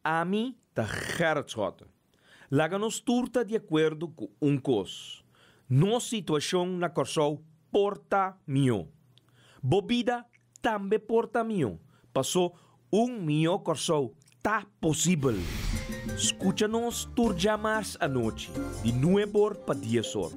Ami ta Gerrit Schotten. Laga nos tur ta di akuerdo ku un kos, nos situashon na Kòrsou por ta mihó. Bo bida tambe por ta mihó, pasó un mihó Kòrsou ta posibel. Skucha nos tur djamars anochi di nueb'or pa dies'or,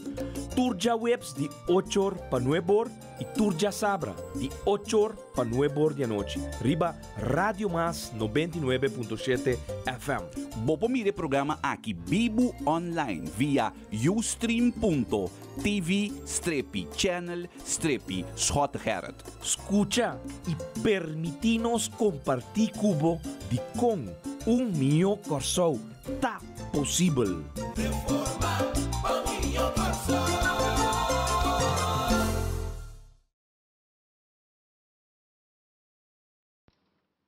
tur djaweps di och'or pa nueb'or i tur djasabra di och'or pa nueb'or di anochi riba Radio Mas 99.7 FM. Bo por mira e programa aki bibu online via ustream.tv strepi channel strepi Schottegerrit. Skucha i permití nos kompartí ku bo dikon un mihó Kòrsou ta posibel. Reforma pa un mihó Kòrsou.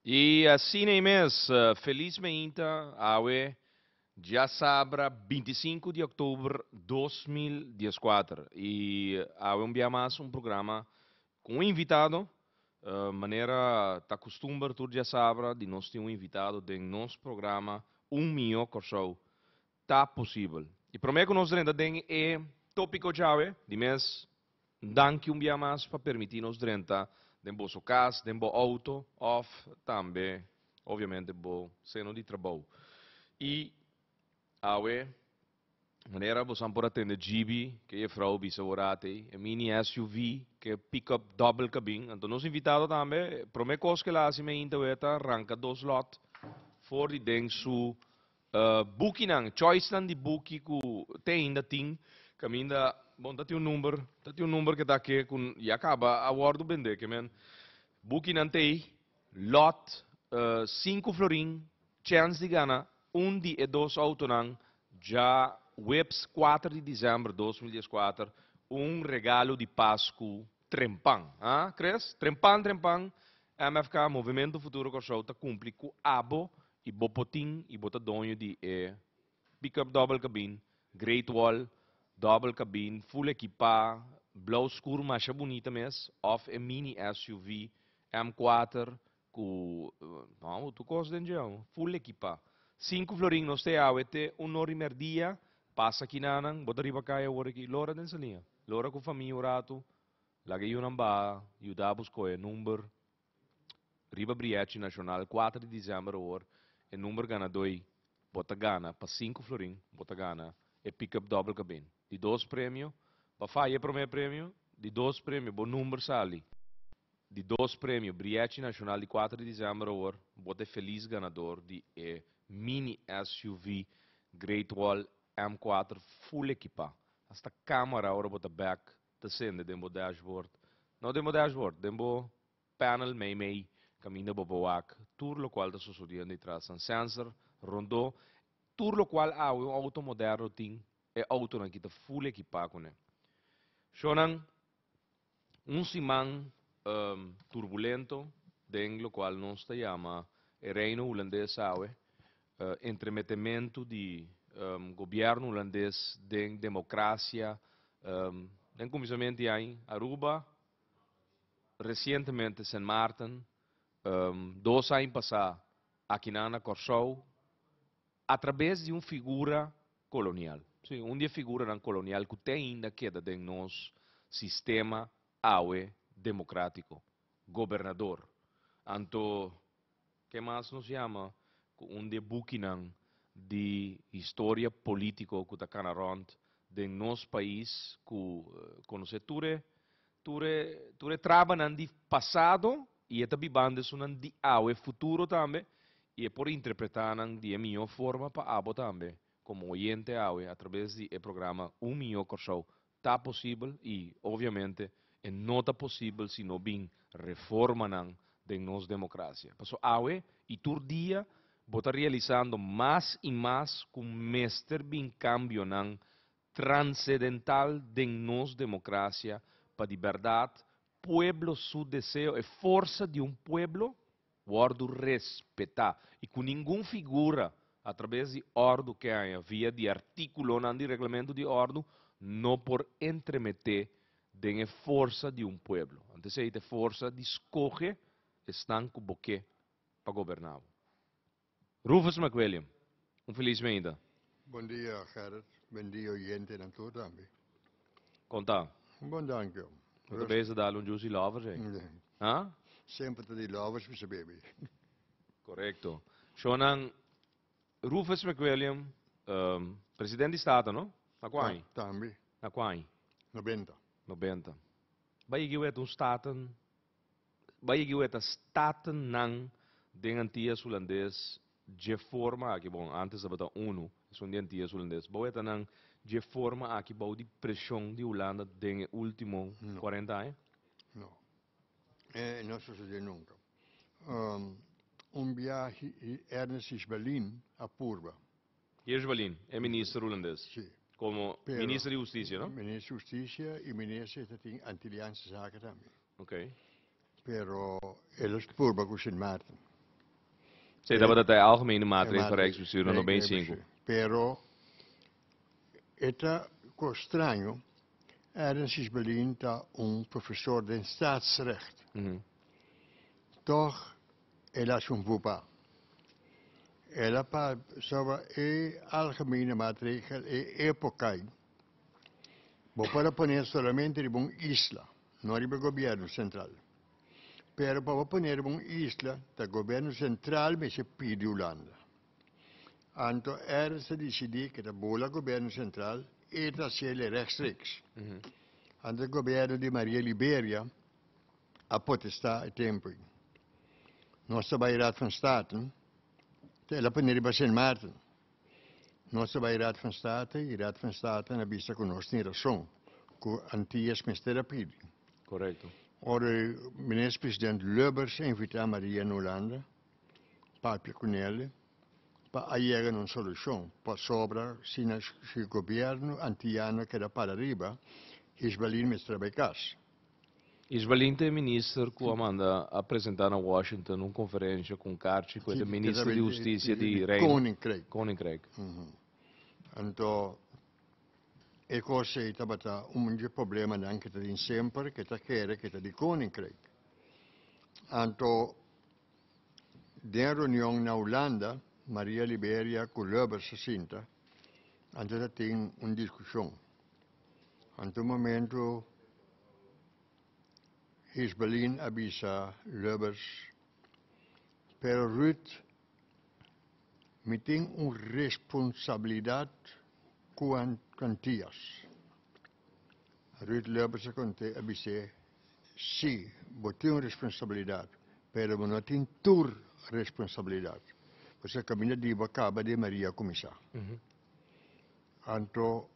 I asina ei mes, felis meinta awe djasabra 25 di oktober 2014. I awe un bia mas un programa ku un invitado, manera ta kustumber tur djasabra di nos tin un invitado den nos programa Un Mihó Kòrsou Ta Posibel. I promé ku nos drenta den e tópiko djawe, di mes Danki un bia mas pa permití nos drenta den boso kas, den bo outo òf tambe obviamente bo seno di trabou. I awe, manera bosan por a tende Gibi ke jefrou bisa bo rat ei, e mini SUV ke pickup dòbel kabin. Anto nos invitado tambe, promé kos ke el a hasi meinta awe ta ranka dos lòt for di den su Bukinan, choicenan di buki ku te ainda tin, kaminda, bon ta tin un number, ta tin un number ke ta ke ku ya kaba a wòrdu bendé, ke men bukinan t'ei, lòt sinku florin, chèns di gana un di e dos outonan dja weps kuater di desèmber 2014, un regalo di Pasku trempan. Ha, Chris? Trempan, trempan, MFK, Movimento Futuro Kòrsou, ta kumpli ku abo i bo por tin i bo ta doño di e pickup dòbel kabin, Great Wall, dòbel kabin, full ekipá, blou skur masha bunita mes, òf e mini SUV M4 ku, no, tur kos den dje, full ekipá. Sinku florin nos ta e awe te un or i mèrdia, pasa kinanan, bo ta riba kaya awor aki, lora den Saliña, lora ku famia un ratu, laga e yunan baha, yuda bo skohe number, Riba Brièchi Nashonal kuater di dizèmber awor e number ganadó ei bo ta gana pa sinku florin bo ta gana e pickup dòbel kabin. Di dos premio, bo a faya e promé premio, di dos premio bo number sali. Di dos premio Brièchi Nashonal di kuater di dizèmber awor bo ta e felis ganador di e mini SUV Great Wall M4 full ekipá. Hasta kámara ora bo ta bèk ta sende den bo dashboard, no den bo dashboard, den bo panel meimei kaminda bo por wak tur lokual ta sosodiendo ditras nan sensor rondó tur lokual awe un outo moderno tin e outonan ki ta full ekipá kuné. Shownan un siman turbulento den lokual nos ta yama e Reino Hulandes awe, entremetementu di gobièrnu hulandes den demokrasia den kuminsamentu di aña Aruba, resientemente Sint Maarten, dos aña pasá akinan na Kòrsou, atrabes di un figura kolonial. Sí, un di e figuranan kolonial ku te ainda keda den nos sistema awe demokratiko, gobernador. Anto ke mas nos yama ku un di e bukinan di historia politiko ku ta kana rònt den nos pais ku konosé tur e tur e tur e trabanan di pasado i e ta bibando esunnan di awe futuro tambe i e por interpretá nan di e mihó forma pa abo tambe komo oyente awe atrabes di e programa Un Mihó Kòrsou ta posibel i obviamente e no ta posibel si no bin reformanan den nos demokrasia. Paso awe i tur dia bo ta realisando mas i mas ku mester bin kambionan transedental den nos demokrasia pa di bèrdat pueblo su deseo, e forsa di un pueblo wòrdu respetá i ku ningun figura a trabes di òrdu ke haña via di artíkulonan di reglamentu di òrdu no por entremeté den e forsa di un pueblo. Anto esei ta e forsa di skohe esnan ku bo ke pa goberná bo. Rufus McWilliam, un felis meinta. Bon dia Gerrit, bon dia oyentenan tur tambe. Kon ta? Bon dankio. Bo ta bezig dal un juicy lovers ei? Ha? Semper ta di lovers mi sa bebe. Korekto. Shownan, Rufus McWilliam, president di Staten no? Na kua aña? Tambe. Na kua aña? Nobenta. Nobenta. Bai yegi wet un Staten Bai yegi weta statennan den Antillas Hulandes dje forma aki, bon, antes tabata unu, esun di Antillas Hulandes, bai weta nan dje forma aki bou di presion di Hulanda den e ultimo 40 aña? No. E no sosode nunca. Un biahe Ernest Isbalin a purba. Hirsch-Balin, e minister hulandes. Sí. Como Pero, minister di husticia, no? Minister di husticia y minister ta tin Antiliaanse zaken tambe. Ok. Pero el a purba cu Sint Maarten. Sí, tabata ta e algemene maatregel van Rijksbestuur na 95. Pero e ta cos straño, Ernst Hirsch-Balin ta un profesor den staatsrecht. Toch El a haci un pupa. El a pa soba e algemene maatregel e epoca ei. Bo por a pone solamente riba un isla, no riba e gobierno central. Pero pa bo pone riba un isla, ta gobierno central mester pidi Hulanda. Anto Ernst a dicidi cu ta bula gobierno central e ta haciele rechtstreeks. Anto e gobierno di Maria Liberia a protestá e tempu ei. Nos ta bai Raad van State, te el a pone riba Sint Maarten. Nos ta bai Raad van State i Raad van State a bisa ku nos tin rason, ku Antillas mester a pidi. Korekto. Ora Minister President Lubbers a invitá Maria na Hulanda, papia ku nel pa a yega na un solushon, pasobra si na si gobièrnu antiyano keda para riba, Hizbalin mester a bai kas. Isbalin ta e minister ku a manda a presenta na Washington un konferensha ku un karchi ku e ta minister di hustisia di Reino. Koninkrijk. Koninkrijk. Anto e kos ei tabata un dje problemanan ku ta tin semper ku ta kere ku ta di Koninkrijk. Anto den reunion na Hulanda Maria Liberia ku Lubbers a sinta anto ta tin un diskushon. Anto un momento Hisbelin a bisa Lubbers, Pero Ruud, mi tin un responsabilidad cu Antillas. Ruud Lubbers a conte a bis'é, Si, bo tin un responsabilidad, pero bo no tin tur responsabilidad. Pasobra caminda di bo a caba di Maria a cuminsa. Anto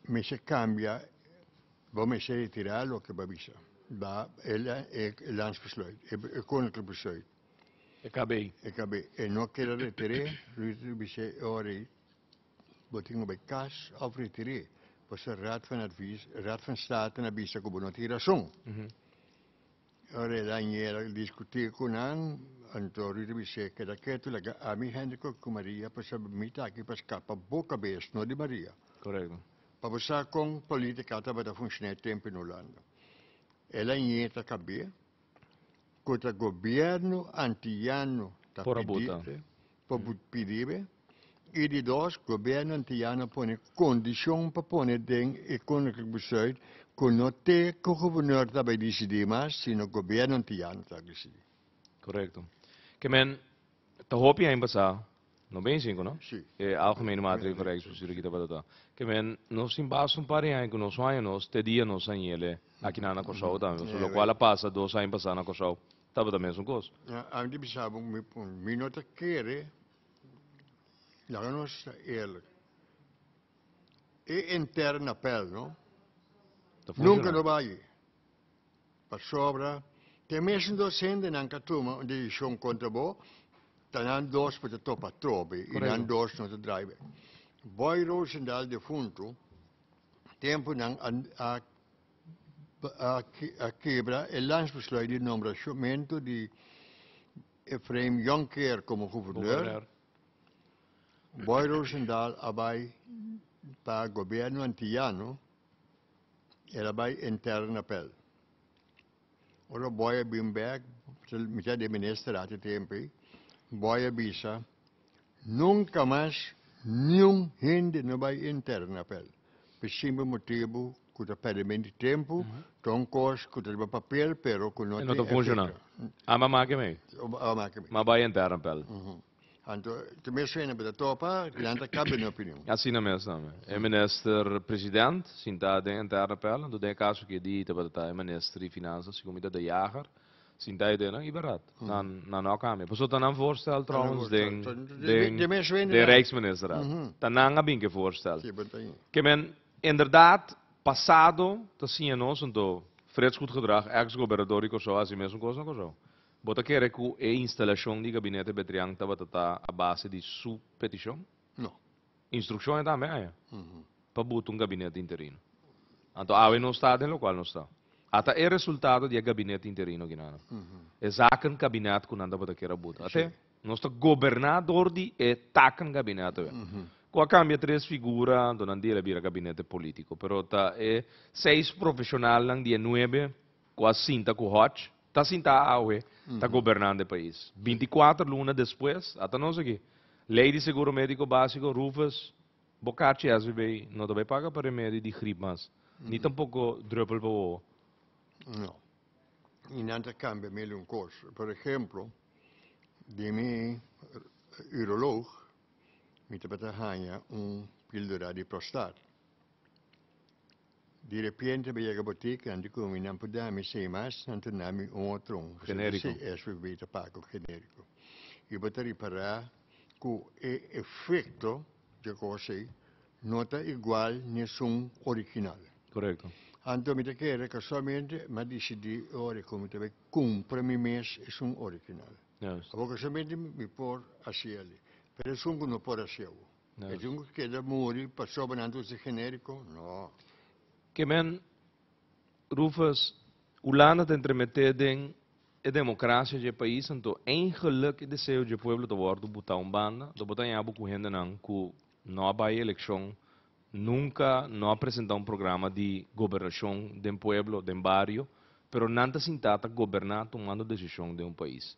mester cambia, bo mester retira loke bo a bisa, ba e landsbesluit, e koninklijk besluit. E KB. E KB. E no keda retir'é, Ruud a bisa e ora ei, bo tin ku bai kas of retir'é, pasobra Raad van Advies, Raad van State a bisa ku bo no tin rason. Ora el a ñera diskutí ku nan, anto Ruth a bis'é, Keda ketu, laga ami Hendrik ku Maria pasobra mi ta aki pa skapa bo kabes, no di Maria. Korekto. Pa bo sa kon politika tabata funshoná e tempu na Hulanda. El a ñeta kab'é ku ta gobièrnu antiyano ta Por a buta. pidi, pa pidibe, i di dos, gobièrnu antiyano a pone kondishon pa pone den e Koninklijk Besluit ku no te ku gobernor ta bai disidí mas, sino gobièrnu antiyano ta disidí. Korekto. Ke men ta hopi aña pasá, no beinti sinku no? Sí. E Algemene Maatregel van Rijksbestuur aki tabata ta. Ke men nos tin basta un par di aña ku nos no haña nos te dia nos hañ'el akinan na Kòrsou tambe. Pasobra lokual a pasa dos aña pasá na Kòrsou Tabata mesun kos. Ami ta bisa bo, mi no ta kere, laga nos ta eerlijk. E interne appel, no? Ta funciona. Nunca no bai. Pasobra, te mesun dos hendenan ka tuma un decision contra bo, ta nan dos por ta topa trobe y nan dos no ta draai bek. Boy Roosendaal defunto, tempo nan a a kebra e landsbesluit di nombrashonmentu di Efraim Jonker komo guvernor, Boy Roosendaal a bai pa gobièrnu antiyano, el a bai intern appel. Ora Boy a bin bèk, mi ta di minister ati tempu ei, Boy a bisa. Nunka mas niun hende no bai interne appel. Pa simpel motibu ku ta pèrdimento di tempu, ta un kos ku ta riba papel pero ku no E no tin ta funshoná. efekto. Ama make mei. Ama make mei. Ma bai interne appel. Anto te mes hende bo ta topa, nan ta kambia nan opinion. Asina mes tambe. E minister president sintá den interne appel, anto den e kaso ki e di tabata ta e minister di finansa, segun mi ta De Jager, Sinta e denan i berdad. Nan nan no a cambia. Pasobra ta nan voorstel trouwens den den den Rijksministerraad. Ta nan a bin ke voorstel. Ke men inderdaad pasado ta siña nos anto Frits Goedgedrag ex gobernador di Kòrsou a hasi mesun kos na Kòrsou. Bo ta kere ku e instalashon di gabinete Betrian tabata ta a base di su petishon? No. Instrukshon e tambe haña pa buta un gabinete interino. Anto awe nos ta den lokual nos ta. Ata e resultado di e gabinete interino kina. E zakenkabinet ku nan tabata kier a buta. Ate, nos ta goberná dor di e takenkabinet awe. Ku a kambia tres figura, anto nan di el a bira gabinete polítiko. Pero ta e seis profeshonalnan di e nuebe ku a sinta ku Hodge, ta sinta awe ta gobernando e pais. Binti kuater luna despues, ata nos aki. Lei di seguro médiko básiko, Rufus, bo karchi SVB no ta bai paga pa remedi di grip mas, ni tampoko drùpel pa wowo. No. I nan ta kambia mil un kos. Por ehemplo, di mi uroloog mi tabata haña un píldora di prostat. Di repente mi yega botik, nan di ku mi nan por da mi esei mas, nan ta duna mi un otro un. Genériko. Si, SVB ta paga genériko. I bo ta ripará ku e efekto dje kos ei no ta igual ni esun original. Korekto. Anto mi ta kere kasualmente mi a disidí e ora ku mi ta bai kumpra mi mes esun original. Juist. Awor kasualmente mi por hasi el, pero esun ku no por hasi awor. Esun ku keda muri pasobra nan ta usa genériko? No. Ke men, Rufus, Hulanda ta entremeté den e demokrasia dje pais, anto eigenlijk e deseo dje pueblo ta wòrdu butá un banda, anto bo ta haña bo ku hendenan ku no a bai elekshon, nunka no a presentá un programa di gobernashon den pueblo, den bario, pero nan ta sintá ta goberná tumando desishon den un pais.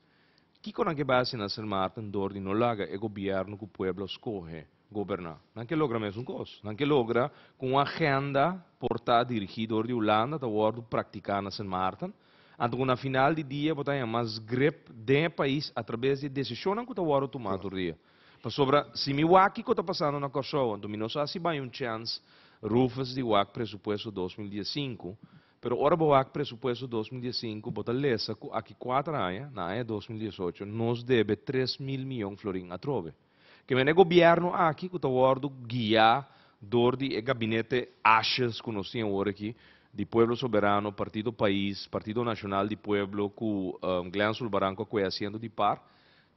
Kiko nan ke bai hasi na Sint Maarten dor di no laga e gobierno ku pueblo skohe goberná? Nan ke logra mesun kos. Nan ke logra ku un agenda por ta dirigí dor di Hulanda ta wòrdu praktiká na Sint Maarten. Anto ku na final di dia bo ta haña mas grip den e pais atrabes di e desishonnan ku ta wòrdu tumá tur dia. Pasobra si mi wak kiko ta pasando na Kòrsou, anto mi no sa si bai un chèns Rufus di wak presupuesto 2015, Pero ora bo wak presupuesto 2015, bo ta lesa ku aki kuater aña, na aña 2018, nos debe 3000 mion florin atrobe. Ke men e gobièrnu aki ku ta wòrdu guiá dor di e gabinete Asjes ku nos tin awor aki, di Pueblo Soberano, Partido Pais, Partido Nashonal di Pueblo ku Glenn Sulbaran ku a kue asiento di par,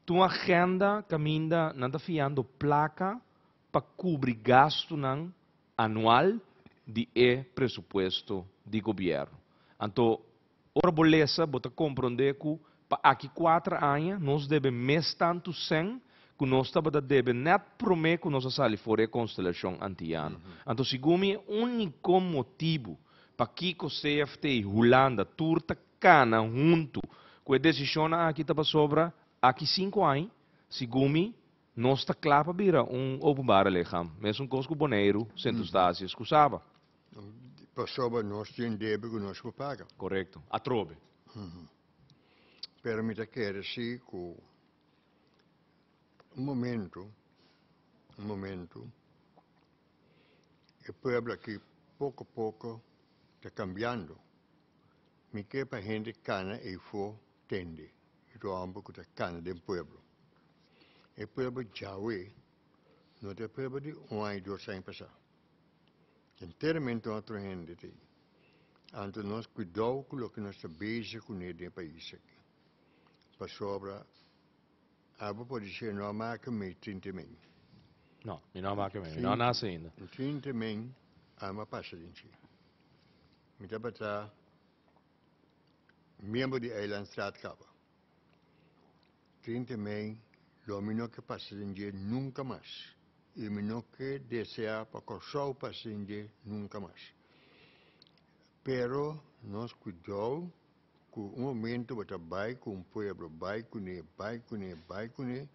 tin un agenda kaminda nan ta fiando plaka pa kubri gastunan anual di e presupuesto di gobièrnu. Anto, ora bo lesa, bo ta komprondé ku pa aki kuater aña nos debe mes tantu sèn ku nos tabata debe nèt promé ku nos a sali for di e konstelashon antiyano. Anto, segun mi e úniko motibu pakiko CFT, Hulanda, tur ta kana huntu ku e desishonnan aki ta pasobra aki sinku aña, segun mi, Nos ta kla pa bira un openbare lichaam, mesun kos ku Boneiru, Sint Eustatius ku Saba. Pasobra nos tin debe ku nos por paga. Korekto. Atrobe. Pero mi ta kere si ku un momento, un momento, e pueblo aki poko poko ta kambiando. Mi ke pa hende kana eifó tende i tur hòmber ku ta kana den pueblo. E pueblo djawe no ta e pueblo di un aña, dos aña pasá. Enteramente otro hende ta ei. Anto nos kuidou ku loke nos ta bezig kuné den e pais aki. Pasobra abo por disi no a maka mi 30 mei. No, mi no a maka mei. Mi no a nase ainda. 30 mei amo a pasa den dje. Mi tabata miembro di Eilandstraat kaba. 30 mei lo mi no ke pasa den dje nunka mas i mi no ke deseá pa Kòrsou pasa den dje nunka mas. Pero nos kuidou ku un momento bo ta bai ku un pueblo, bai kuné, bai kuné, bai kuné,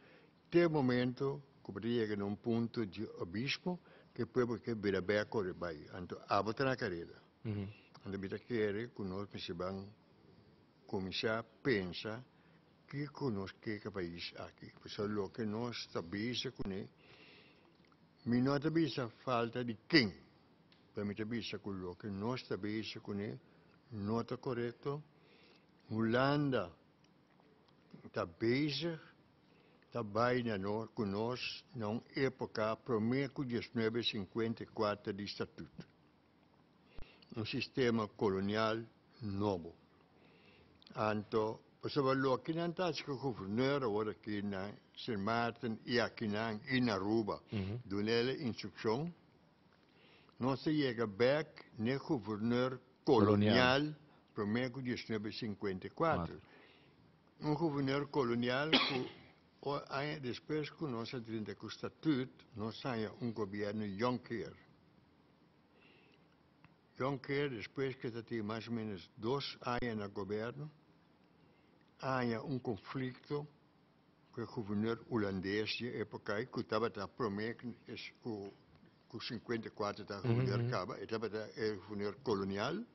te momento. ku bo ta yega na un punto di abismo ku e pueblo ke bira bek kore bai. Anto abo ta na kareda. Anto mi ta kere ku nos mester ban kuminsá pensa kiko nos ke ku e pais aki. Pasobra loke nos ta bisa kuné, mi no ta bisa falta di ken, pero mi ta bisa ku loke nos ta bisa kuné no ta korekto. Hulanda ta bezig ta bai na nos ku nos na un époka promé ku diesnuebe sinkuenta i kuater di Statut. Un sistema kolonial nobo. Anto, pasobra loke nan ta hasi ku guverneur awor aki na Sint Maarten i akinan i na Aruba, duna el e instrukshon, nos ta yega bèk n'e guverneur kolonial promé ku diesnuebe sinkuenta i kuater. Un guverneur kolonial ku aña despues ku nos a drenta ku Statut, nos haña un gobièrnu Jonckheer. Jonckheer despues ku e ta tin mas o ménos dos aña na gobièrnu, a haña un konflikto ku e guverneur hulandes di e époka ei ku tabata promé ku ku 54 ta guverneur kaba, e tabata e guverneur kolonial.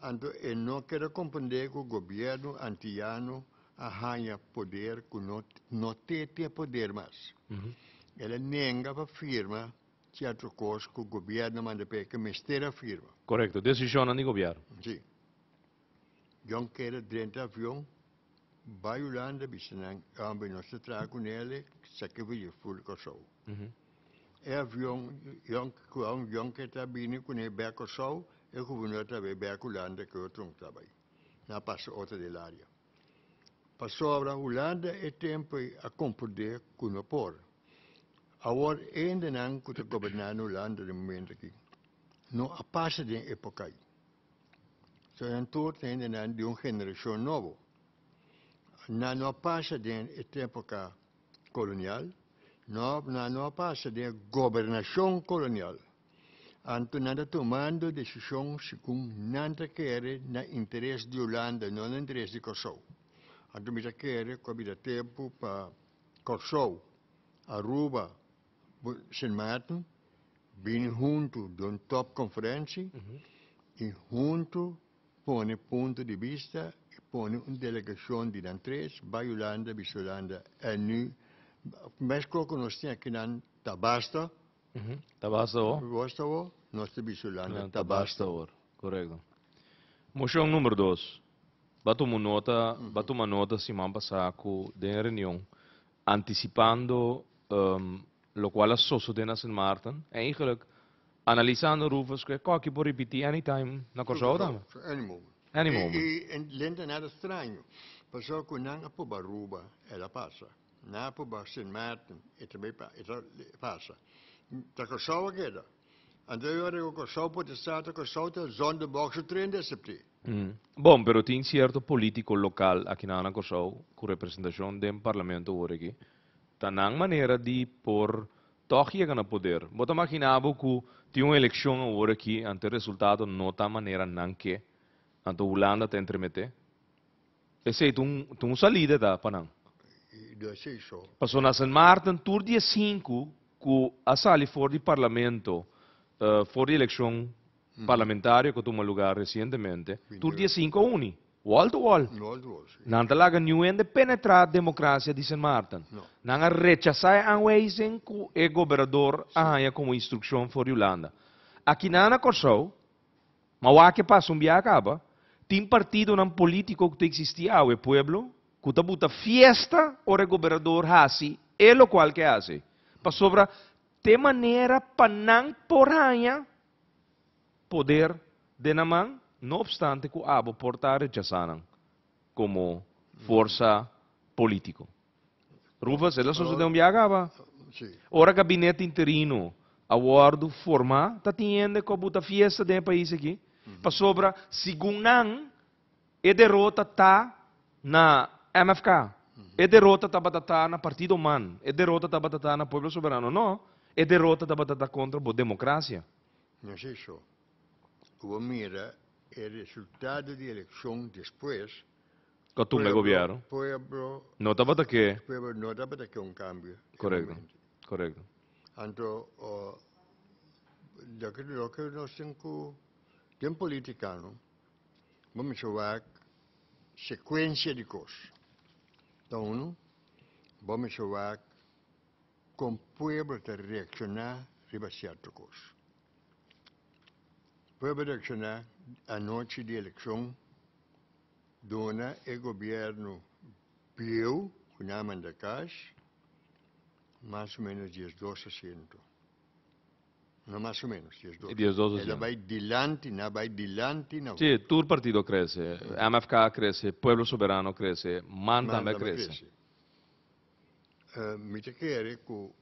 Anto e no keda komprendé ku gobièrnu antiyano a haña poder ku no no te tin e poder mas. El a nenga pa firma sierto kos ku gobièrnu a manda p'e ke mester a firma. Korekto, desishonnan di gobièrnu. Si. John keda drenta avion bai Hulanda bisa nan hombre nos ta traha ku nele sacrificio full Kòrsou. E avion John ku avion ke ta bini kuné bek Kòrsou e gobernador ta bai bek Hulanda ke otro ta bai. Nan a pasa otro del area. Pasobra Hulanda e tempo ei a komprendé ku no por. Awor hendenan ku ta goberná na Hulanda den momento aki no a pasa den epoka ei. So nan tur ta hendenan di un generashon nobo. Nan no a pasa den e epoka kolonial, no, nan no a pasa den e gobernashon kolonial. Anto nan ta tumando desishon segun nan ta kere na interes di Hulanda, no na interes di Kòrsou. Anto mi ta kere ku a bira tempu pa Kòrsou, Aruba, Sint Maarten bini huntu den un topconferentie y huntu pone punto di bista y pone un delegacion di nan tres bay Hulanda bisa Hulanda en nu mesco cu nos tin akinan ta basta. Ta basta ho. Basta ho, nos ta bisa Hulanda ta basta. Awor, corecto. Mocion number dos. Ba tuma nota, ba tuma nota siman pasa cu den reunion anticipando locual a sosode na Sint Maarten, eigenlijk analisando Rufus cu e koki por ripiti anytime na Corsou tambe. Any moment. Any moment. Y e lenta nada straño, pasobra cu nan a proba Aruba, el a pasa. Nan a proba Sint Maarten, e tambe e ta pasa. Ta Corsou a keda. Anto e ora cu Corsou protesta, ta Corsou ta zonder boxer train di acepte. Bon, pero tin cierto politico local aki na Corsou cu representacion den parlamento awor aki, Ta nan manera di por tòg yega na poder. Bo ta magina bo ku tin un elekshon awor aki anto e resultado no ta manera nan ke, anto Hulanda ta entremeté? Esei ta un ta un salida ta pa nan. Pasobra na Sint Maarten tur di e sinku ku a sali for di parlamento for di elekshon parlamentario ku a tuma lugar resientemente, tur di e sinku a uni. Wall to wall. Wall to wall, si. Nan ta laga niun hende penetrá demokrasia di Sint Maarten. No. Nan a rechasá e aanwijzing ku e gobernador a haña komo instrukshon for di Hulanda. Akinan na Kòrsou, ma wak e pasa un biaha kaba, tin partidonan polítiko ku ta eksistí awe, pueblo, ku ta buta fiesta ora e gobernador hasi e lokual ke hasi. Pasobra t'e manera pa nan por haña poder den nan man, no obstante cu abo por ta rechasa nan como forsa politico. Rufus, el a sosode un biaha caba. Ora gabinete interino a wordo forma, ta tin hende cu a buta fiesta den e pais aki, pasobra segun nan e derota ta na MFK, e derota tabata ta na Partido man, e derota tabata ta na Pueblo Soberano. No, e derota tabata ta contra bo democracia. No si so. Ku bo mira e resultado di elekshon despues, Ku a tumba e gobièrnu. pueblo No tabata ke. Pueblo no tabata ke un kambio. Korekto. Korekto. Anto, loke loke nos tin ku den politika no, bo mester wak sekuensia di kos. Ta unu, bo mester wak kon pueblo ta reakshoná riba sierto kos. Pueblo a reakshoná anochi di elekshon, duna e gobièrnu bieu ku nan a manda kas mas o ménos 12 asiento. No mas o ménos, 12. 12 El a asiento. bai dilanti, nan a bai dilanti na Sí, tur partido a krese. MFK a krese, Pueblo Soberano a krese, man Man tambe a tambe a krese. krese. Mi ta kere ku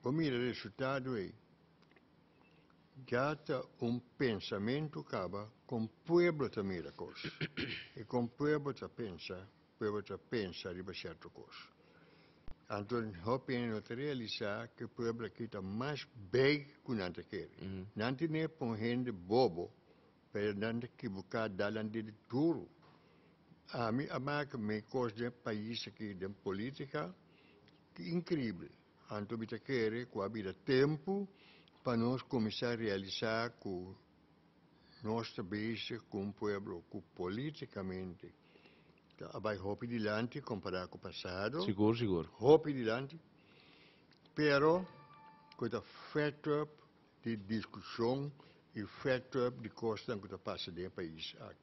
bo mira resultado ei, ya ta un pensamentu kaba kon pueblo ta mira kos i kon pueblo ta pensa, pueblo ta pensa riba sierto kos. Anto hopi hende no ta realisá ku e pueblo aki ta mas bei ku nan ta kere. Nan tene pa un hende bobo, pero nan ta kibuká dal nan dede duru. Ami a maka mi kos den pais aki den politika inkreibel. Anto mi ta kere ku a bira tempu pa nos kuminsá realisá ku nos ta bezig ku un pueblo ku politikamente ta a bai hopi dilanti kompará ku pasado. Sigur, sigur. Hopi dilanti, pero ku ta fed up di diskushon i fed up di kosnan ku ta pasa den e pais aki.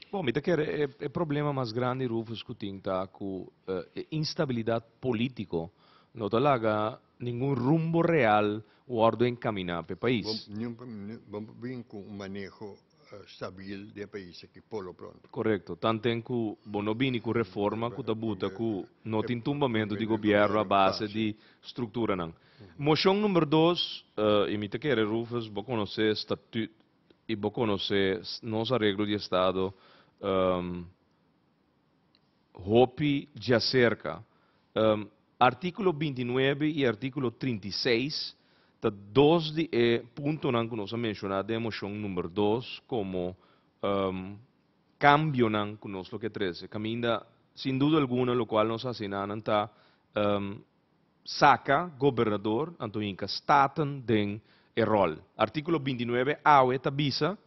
Bon, mi ta kere e e problema mas grandi, Rufus, ku tin ta ku e instabilidat polítiko no ta laga ningun rumbo real wòrdu enkaminá pa e pais. Bon, bon por bin ku un maneho stabil den e pais aki por lo pronto. Korekto. Tanten ku bo no bini ku reforma ku ta buta ku no tin tumbamentu di gobièrnu a base di strukturanan. Moshon number dos, i mi ta kere Rufus bo konosé statut i bo konosé nos areglo di estado hopi djaserka. Artíkulo 29 i artíkulo 36 ta dos di e puntonan ku nos a menshoná den e moshon number dos komo kambionan ku nos lo ke trese. Kaminda sin duda alguna lokual nos a hasi nanan ta Saca gobernador anto hinca Staten den e rol. Articulo 29 awe ta bisa,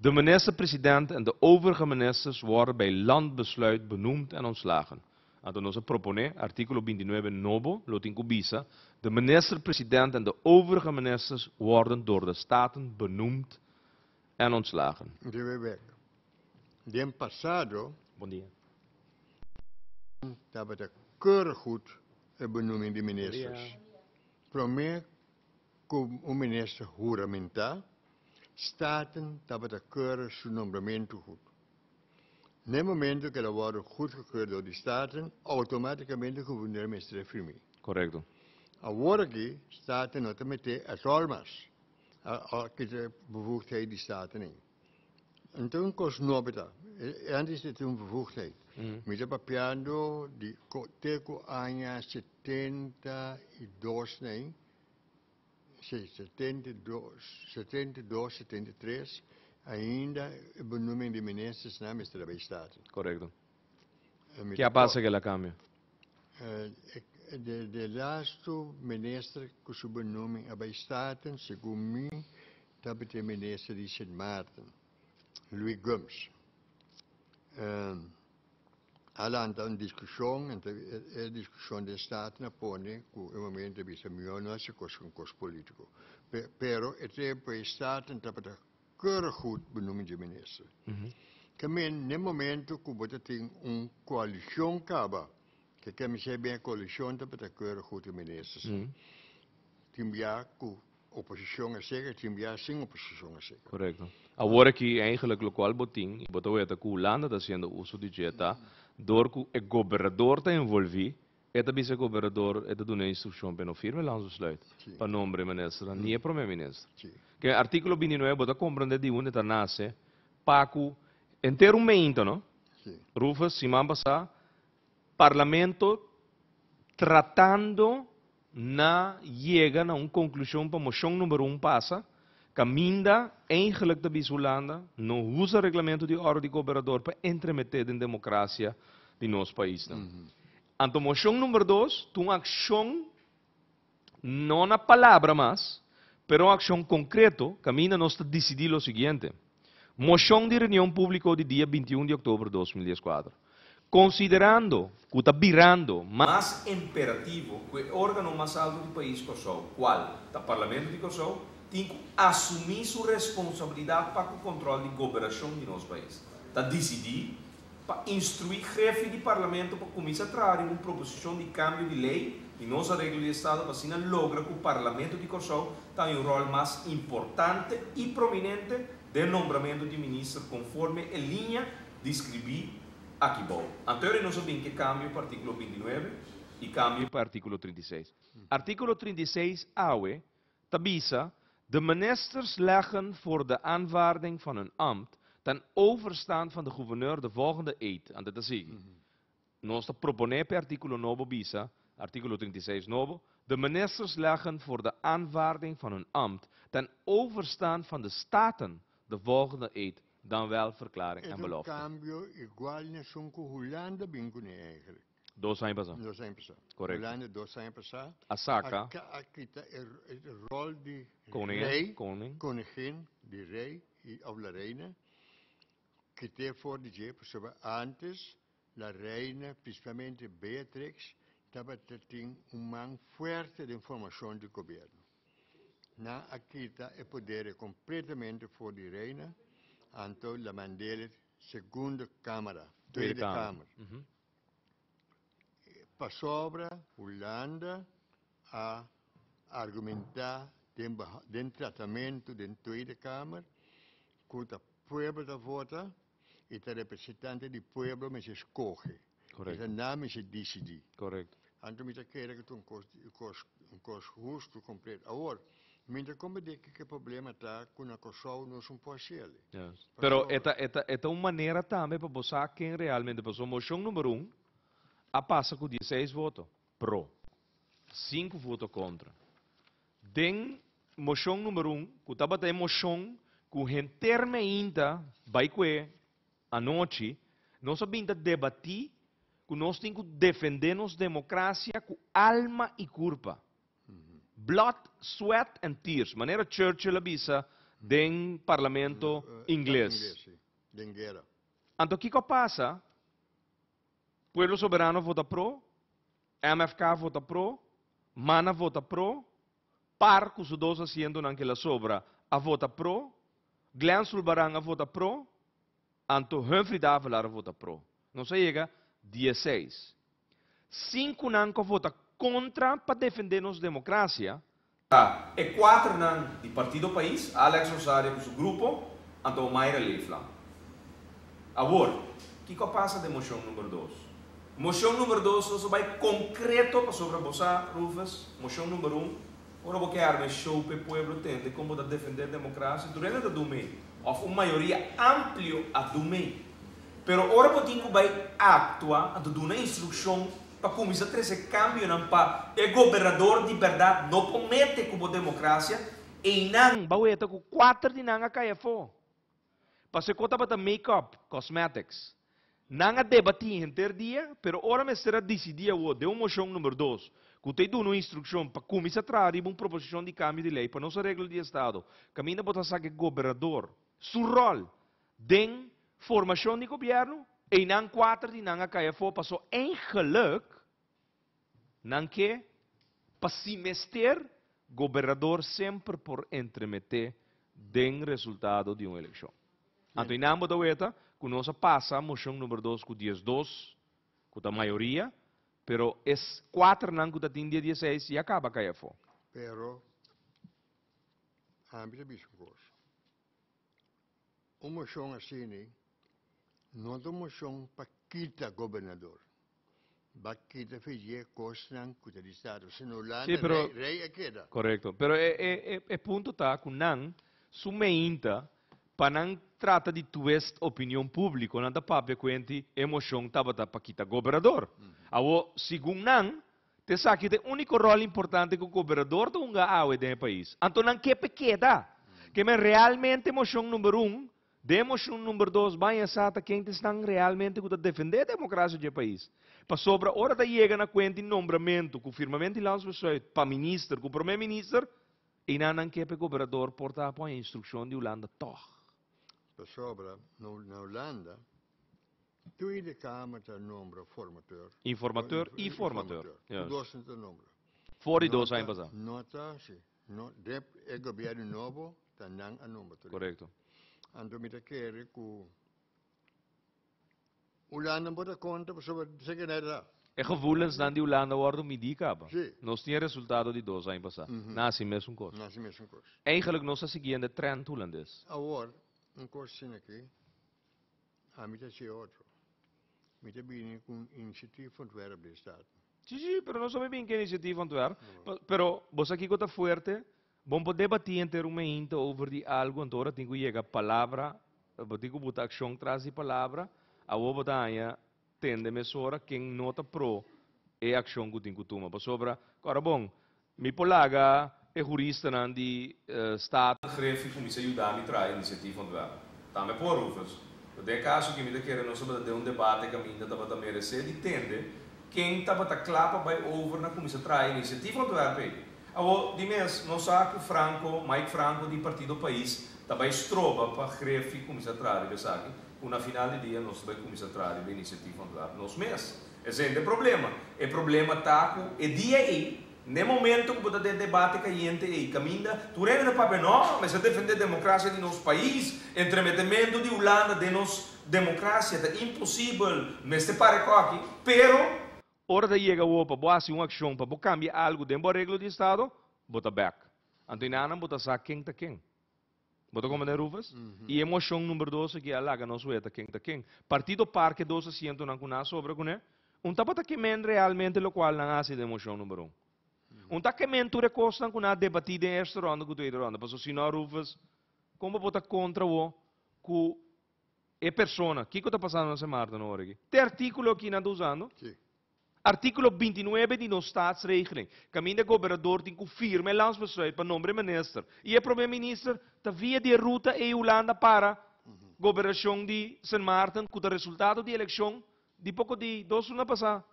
De minister-president en de overige ministers worden bij landbesluit benoemd en ontslagen. Anto nos a propone, articulo 29 nobo lo tin cu bisa, De minister-president en de overige ministers worden door de Staten benoemd en ontslagen. Debe bek. Den pasado. Bon dia. Tabata keurig goed e benoeming di ministers. Prome ku un minister huramentá, Staten tabata keurig su nombramentu goed. Na e momento ku el a wòrdu goedgekeurd dor di Staten, outomátikamente gobernador mester a firm'é. Korekto. Awor aki Staten no ta meté at all mas. A kita bevoegdheid di Staten ei. Anto un kos nobo ta. Antes e tin un bevoegdheid. Mi ta papiando di te ku aña 72 nei, si, 72, 72, 73, ainda e benoeming di ministersnan mester a bay Staten. Korekto. Mi Ke a ta pasa ku el a kambia? De laatste minister ku su benoeming a bay Staten, segun mi, tabata e minister di Sint Maarten, Louis Gumbs. A lanta un diskushon, anto e diskushon den Staten a pone ku e momento a bisa mihó no hasi kos ku un kos polítiko. Pero e tempu ei Staten tabata keurig goed benoeming di minister. Ke men n'e momento ku bo ta tin un koalishon kaba, ke ke mi sey ben e koalishon tabata keurig goed e ministers. Tin bia ku oposishon a seka, tin bia sin oposishon a seka. Korekto. Awor aki eigenlijk lokual bo tin i bo ta weta ku Hulanda ta hasiendo uso di dje ta dor ku e gobernador ta envolvi, e ta bisa e gobernador, e ta duna e instrukshon pa e no firma e landsbesluit pa nombre e ministernan ni e prome minister. Ke artíkulo 29 bo ta komprende di unda e ta nase pa ku henter un meinta no, Rufus, siman pasá Parlamento tratando na yega na un konklushon pa moshon number un pasa, kaminda eigenlijk ta bisa Hulanda no usa reglamento di orde di gobernador pa entremeté den demokrasia di nos paisnan. Anto moshon number dos ta un akshon. No na palabra mas, pero un akshon konkreto kaminda nos ta disidí lo siguiente, Moshon di reunion públiko di dia 21 di òktober 2014, Konsiderando ku ta birando mas imperativo ku e órgano mas altu di pais Kòrsou, kual ta Parlamento di Kòrsou, tin ku asumí su responsabilidat pa ku kòntròl di goberashon di nos pais, ta disidí pa instruí Grefi di Parlamento pa kuminsá traha riba un proposishon di kambio di lei di nos areglo di estado pa asina logra ku Parlamento di Kòrsou ta haña un ròl mas importante i prominente den nombramentu di minister konforme e liña deskribí aki bou. Anterior nos a bin ke kambio pa artíkulo 29 i kambio pa artíkulo 36. Artíkulo 36 awe ta bisa, De ministers leggen voor de aanvaarding van hun ambt ten overstaan van de gouverneur de volgende eed. Anto ta sigui. Nos ta proponé pa e artíkulo nobo bisa, artíkulo 36 nobo, De ministers leggen voor de aanvaarding van hun ambt ten overstaan van de Staten de volgende eed, dan wel verklaring E en ta un belofte. kambio igual na esun ku Hulanda bin kuné eigenlijk. 2 aña pasá. 2 aña pasá. Korekto. Hulanda 2 aña pasá. A saka. A kita e ròl di Koningin, rei, koning. koningin, di rei i òf la reina, kit'é for di dje pasobra ántes la reina, prinsipalmente Beatrix, tabata tin un man fuerte den formashon di gobièrnu. Nan a kita e poder kompletamente for di reina, anto la mand'é segundo Kámara, Tweede Tweede Kamer. Kamer. Pasobra Hulanda a argumentá den den tratamentu den Tweede Kamer ku ta pueblo ta vota i ta representante di pueblo mester skohe. Korekto. I ta nan mester disidí. Korekto. Anto mi ta kere ku ta un kos kos un kos hustu kompleto. Awor, mi ta komprendé kiko e problema ta ku na Kòrsou nos un por hasiel. Yes. Pero e ta e ta e ta un manera tambe pa bo sa ken realmente pasobra moshon number un a pasa ku dieseis voto pro, sinku voto kontra. Den moshon number un ku tabata e moshon ku henter meinta bai kue anochi, nos a bin ta debatí ku nos tin ku defendé nos demokrasia ku alma i kurpa. Blood, sweat and tears, manera Churchill a bisa den parlamento ingles. Den guera. Anto kiko a pasa? Pueblo Soberano a vota pro, MFK a vota pro, man a vota pro, par ku su dos asientonan ke la sobra a vota pro, Glenn Sulbaran a vota pro, anto Humphrey Davelaar a vota pro. Nos a yega 16. Sinkunan ku a vota kontra pa defendé nos demokrasia. Ta e kuaternan di Partido Pais, Alex Rosario ku su grupo, anto Omaira Leeflang. Awor, kiko a pasa den moshon number dos? Moshon number dos nos a bai konkreto pasobra bo sa, Rufus, moshon number un, ora bo ke arma e show p'e pueblo tende kon bo ta defendé demokrasia, tur hende ta dum'é, òf un mayoria amplio a dum'é. Pero ora bo tin ku bai aktua, anto duna instrukshon pa kuminsá trese kambionan pa e gobernador di bèrdat no por mete ku bo demokrasia, einan bo weta ku kuater di nan a kai afó. Pasobra ku tabata make-up, cosmetics. Nan a debatí henter dia, pero ora mester a disidí awor den un moshon number dos, ku ta e duna un instrukshon pa kuminsá traha riba un proposishon di kambio di lei pa nos areglo di estado, kaminda bo ta sa ku e gobernador su ròl den formashon di gobièrnu, einan kuater di nan a kai afó paso eigenlijk nan ke pa si mester gobernador semper por entremeté den resultado di un elekshon. Anto einan bo ta weta ku nos a pasa moshon number dos ku 12, ku ta mayoria, pero es kuaternan ku ta tin dia 16 ya kaba kai afó. Pero ami ta bisa un kos. Un moshon asini no ta un moshon pa kita gobernador. Ba kita fidje kosnan ku ta di estado. Si no landa Sí, pero- rei, rei a keda. Korekto. Pero e, e, e, e punto ta ku nan su meinta pa nan trata di twist opinion públiko, nan ta papia kuenti e moshon tabata pa kita gobernador. Awo, segun nan, ta esaki ta e úniko ròl importante ku gobernador ta hunga awe den e pais. Anto nan ke p'e keda. Ke men realmente moshon number un. Den moshon number dos baña sa ta ken ta esnan realmente ku ta defendé demokrasia dje pais. Pasobra ora ta yega na kuenta di nombramentu ku firmamentu di Landsbesluit pa minister ku promé minister, einan nan ke pa e gobernador por ta pon e instrukshon di Hulanda tòg. Pasobra na Hulanda Tweede Kamer ta nombra formateur. Informateur i formateur. Tur dos nan ta nombra. For di dos aña pasá. No ta si. No, den e gobierno nobo ta nan a nombra tur. Korekto. Anto mi ta kere ku Hulanda no por ta kontra pasobra seke nan ta. E gevoelensnan di Hulanda wòrdu midí kaba. Si. Nos tin e resultado di dos aña pasá. Nan hasi mesun kos. Nan hasi mesun kos. Eigenlijk nos ta siguiendo e trend hulandes. Awor, un kos asina aki. Ami ta haci otro. Mi ta bini cu un initiatiefontwerp den Staten. Si, si, pero nos no bin cu initiatiefontwerp. Pero bo sa kico ta fuerte? Bo no por debati henter un meinta over di algo, anto ora tin cu yega palabra, bo tin cu buta accion tras di palabra, awor bo ta haña tende mesora ken no ta pro e accion cu tin cu tuma. Pasobra, ora bon, Mi por laga e huristanan di Staten. Griffie cuminsa yuda mi traha iniciatief ontwerp. Tambe por, Rufus. Pero den e caso aki mi ta kere nos tabata den un debate caminda tabata merece di tende ken tabata cla pa bay over na cuminsa traha iniciatief ontwerp ey. Awor, di mes, nos sa cu Franco, Mike Franco di Partido Pais ta bay stroba pa Griffie cuminsa traha riba esaki, cu na final di dia nos ta bay cuminsa traha riba iniciatief ontwerp nos mes. Esei ta e problema. E problema ta ku e dia ei, n'e momento ku bo ta den debate kayente ei, kaminda tur hende ta papia, no, mester defendé demokrasia di nos pais, entremetementu di Hulanda den nos demokrasia ta imposibel, mester para e kòki. Pero, ora ta yega awor pa bo hasi un akshon pa bo kambia algu den bo areglo di estado, bo ta bèk. Anto enanan bo ta sa ken ta ken. Bo ta comprende Rufus? I e mocion number dos aki a laga nos weta ken ta ken. Partido Parke dos asientonan cu nan a sobra cune, un tabata kemen realmente locual nan a haci den mocion number un. Un ta kemen tur e cosnan cu nan a debati den eerste ronde cu tweede ronde. Pasobra si no Rufus, con bo por ta contra wo cu e persona? Kico ta pasando na Sint Maarten awor aki? Te articulo aki nan ta usando? Si. Artíkulo 29 di nos Staatsregeling, kaminda e gobernador tin ku firma e landsbesluit pa nombra e minister i e prome minister ta via di e ruta ei Hulanda para gobernashon di Sint Maarten ku ta resultado di elekshon di poko di dos luna pasá.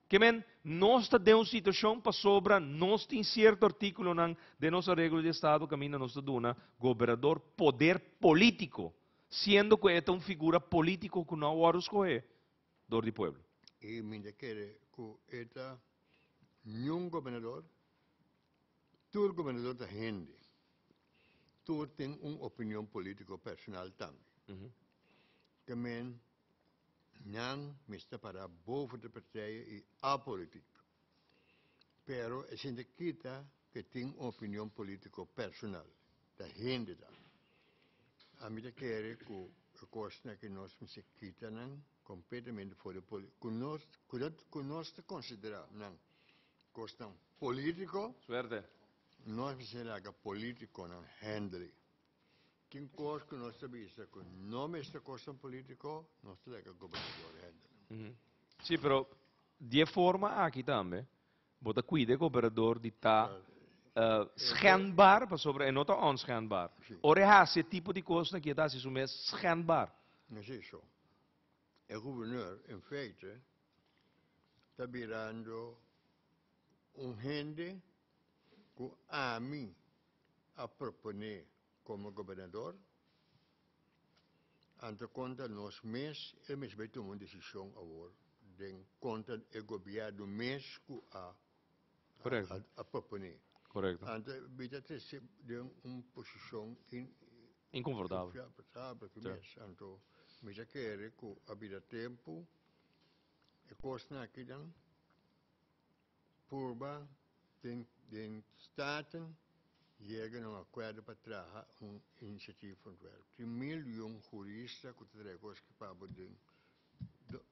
Ke men, nos ta den un situashon pasobra nos tin sierto artíkulonan den nos areglo di estado kaminda nos ta duna gobernador poder polítiko, siendo ku e ta un figura polítiko ku no a wòrdu skohé. dor di pueblo. I mi ta kere ku e ta niun gobernador, tur gobernador ta hende, tur tin un opinion politico personal tambe. Te men nan mester para boven de partijen i apolitiek. Pero e sinti kita ke tin un opinion politico personal, ta hende ta. Ami ta kere ku e kosnan ku nos mester kita nan kompletamente for di poli ku nos ku ta ku nos ta konsiderá nan kosnan politiko. Suerte. Nos mester laga politikonan handle. Tin kos ku nos ta bisa ku no mester kosnan politiko, nos ta laga gobernador handle. Sí, pero di e forma aki tambe Bo ta cuida e gobernador di ta schendbaar, pasobra e no ta onschendbaar. Ora e haci e tipo di cosnan aki, e ta haci su mes schendbaar. No si so. E gobernador in feite ta birando un hende cu ami a propone como gobernador, anto contra nos mes e mester bay tuma un decision awor den contra e gobierno mes cu a a propone. Correcto. Anto mi ta trece den un posicion in Inconfortabel. Inconfortabel cu mes. Anto mi ta kere cu a bira tempo e cosnan akinan Purba den den Staten yega na un akuerdo pa traha un initiatiefontwerp. Tin mil y un hurista ku ta traha e kos aki pa bo den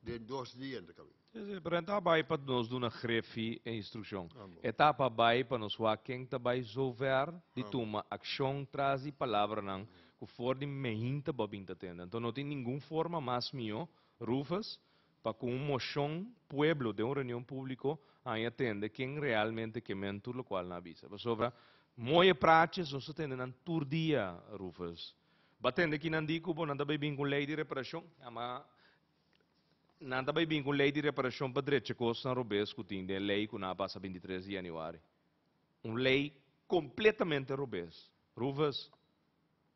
den dos dia ta kabe. Si, si, pero e ta bai pa nos duna Griffie e instrukshon. E ta pa bai pa nos wak ken ta bai zover di tuma akshon tras di palabranan ku for di meinta bo a bin ta tende. Anto no tin ningun forma mas mihó, Rufus, Pa ku un moshon pueblo den un reunion públiko haña tende ken realmente ke men tur lokual nan a bisa. Pasobra mooie praatjes nos ta tende nan tur dia, Rufus. Bo a tende ki nan di ku bo nan ta bai bin ku un lei di reparashon? Ama nan ta bai bin ku un lei di reparashon pa drecha kosnan robes ku tin den e lei ku nan a pasa 23 di yanüari. Un lei kompletamente robes. Rufus,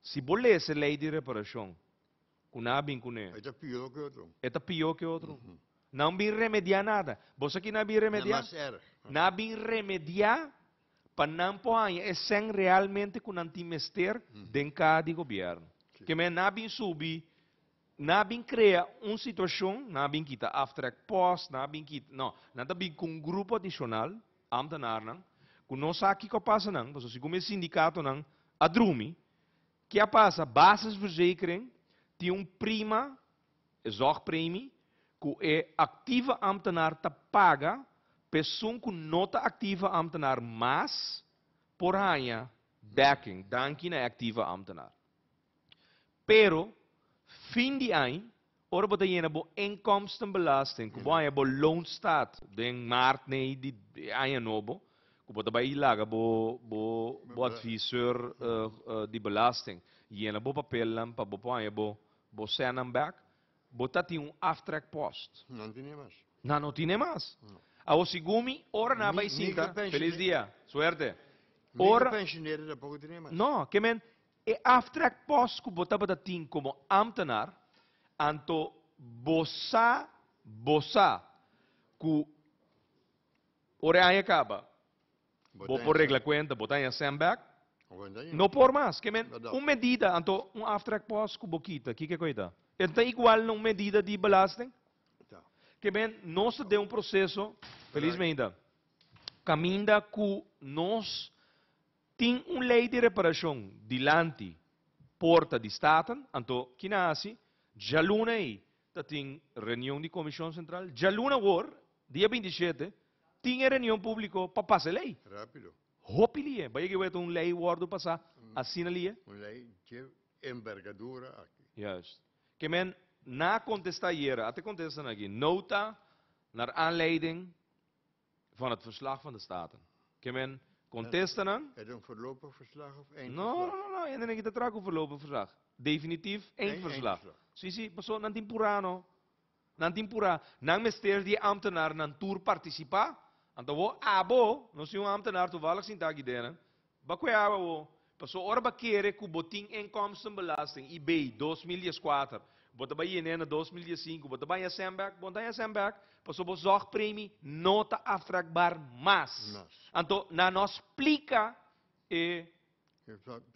si bo lesa e lei di reparashon ku nan a bin kuné. E ta pió ku otro. E ta pió ku otro. Nan bin remediá nada. Bo sa ki nan a bin remediá? Na mas erg. Nan a bin remediá pa nan por haña e sèn realmente ku nan tin mester den kaha di gobièrnu. Ke men nan a bin subi, nan a bin krea un situashon, nan a bin kita aftrekpost, nan a bin kita, no, nan ta bin ku un grupo adishonal, ambtenarnan, ku no sa kiko a pasa nan, pasobra segun e sindikatonan a drumi, ke a pasa, basisverzekering tin un prima E zorgpremie ku e aktive ambtenaar ta paga pa esun ku no ta aktive ambtenaar mas por haña dekking danki na e aktive ambtenaar. Pero fin di añ ora bo ta yena bo inkomstenbelasting ku bo haña bo loonstaat den maart nei di aña nobo ku bo ta bai laga bo bo bo adviseur di belasting yena bo papelnan pa bo por haña bo Bo sènnan bèk, bo ta tin un aftrekpost. Nan tin e mas. Nan no tin e mas. Awor segun mi, ora nan a bai sinta, Felis dia, suerte. Ora. Ni pensionero tampoco tin e mas. No, ke men, e aftrekpost ku bo tabata tin komo ámtenar, anto bo sa, bo sa ku ora e aña kaba, Bo por regla cuenta, bo ta haña cent bek? No por mas. Ke men, un medida, anto un aftrekpost ku bo kita, kiko e ta? E ta igual na un medida di belasting? Ke men, nos ta den un proceso, felizmente, kaminda ku nos tin un ley di reparacion dilanti porta di Staten, anto kina hasi? Djaluna ei ta tin reunion di Comision Central, djaluna awor, dia 27, tin e reunion públiko pa pasa e lei. Rápido. Hopi lie. Bai yega wet un lei wòrdu pasá asina lie? Un lei dje embergadura aki. Juist. Ke men na kontestá ayera, a te kontesta nan aki, Nota naar aanleiding van het verslag van de Staten. Ke men kontesta nan. E ta un voorlopig verslag of eindverslag? No, no, no, hende nan ki ta traha ku voorlopig verslag. Definitief eindverslag. Si, si, pasobra nan tin purá no. Nan tin purá. Nan mester di e ambtenarnan tur partisipá. Anto awor abo, nos tin un ambtenar toevallig sintá aki denen, ba kue abo awor. Pasobra ora ba kere ku bo tin inkomstenbelasting, IB, 2014, bo ta bai yen'é na 2015, bo ta baña sèn bèk, bo no ta haña sèn bèk, pasobra bo zorgpremie no ta aftrekbaar mas. Anto nan no splika e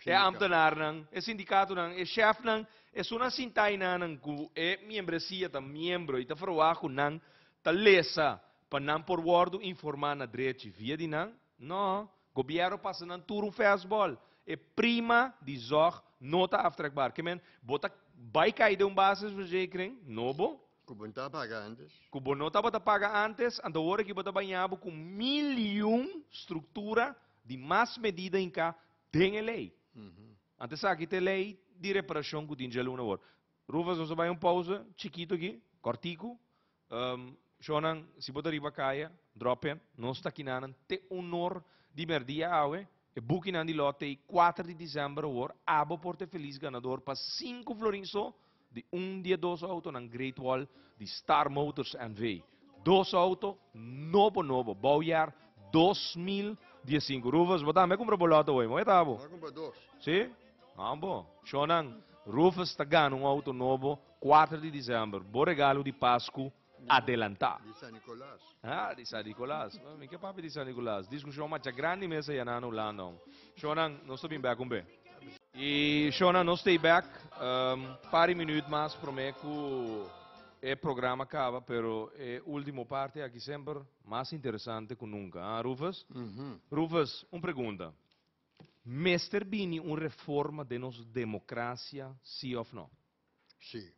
E ambtenarnan, e sindikatonan, e shèfnan, esunnan sintá einanan ku e miembresia ta miembro i ta ferwagt ku nan ta lesa pa nan por wòrdu informá na drechi via di nan? Nò, gobièrnu pasa nan tur un fèstbòl. E prima di zòg no ta aftrekbaar. Ke men, bo ta bai kai den un basisverzekering nobo. Ku bo no ta paga ántes. Ku bo no tabata paga ántes, anto awor aki bo ta baña bo ku mil i un struktura Di mas medida hinká den e lei. Anto esaki ta e lei di reparashon ku tin djaluna awor. Rufus, nos a bai un pausa chikitu aki, kòrtiku. Shonnan, si bo ta riba kaya, drop in. Nos ta kinanan te unor di mèrdia awe. E bukinan di lòt t'ei kuater di desèmber awor. Abo por ta e felis ganador pa sinku florin so di un di e dos outonan Great Wall di Star Motors NV. Dos outo nobo nobo, bouwjaar 2015. Rufus, bo tambe a kumpra bo lòt awe, moe ta bo? Mi a kumpra dos. Si? Ah bo. Shonnan, Rufus ta gana un outo nobo kuater di december. Bo regalo di Pasku adelantá. Di San Nicolas. Ah, di San Nicolas. Mi ke papia di San Nicolas. Diskushon masha grandi mes aya na Hulanda. Shonnan, nos ta bin bek un be. I shona nos stay back um, pari minuut mas prome ku e programa kaba, pero e ultimo parte aki semper mas interesante ku nunca. Ah, Rufus? Rufus, un pregunta. Mester bini un reforma den nos democracia, si of no? Si.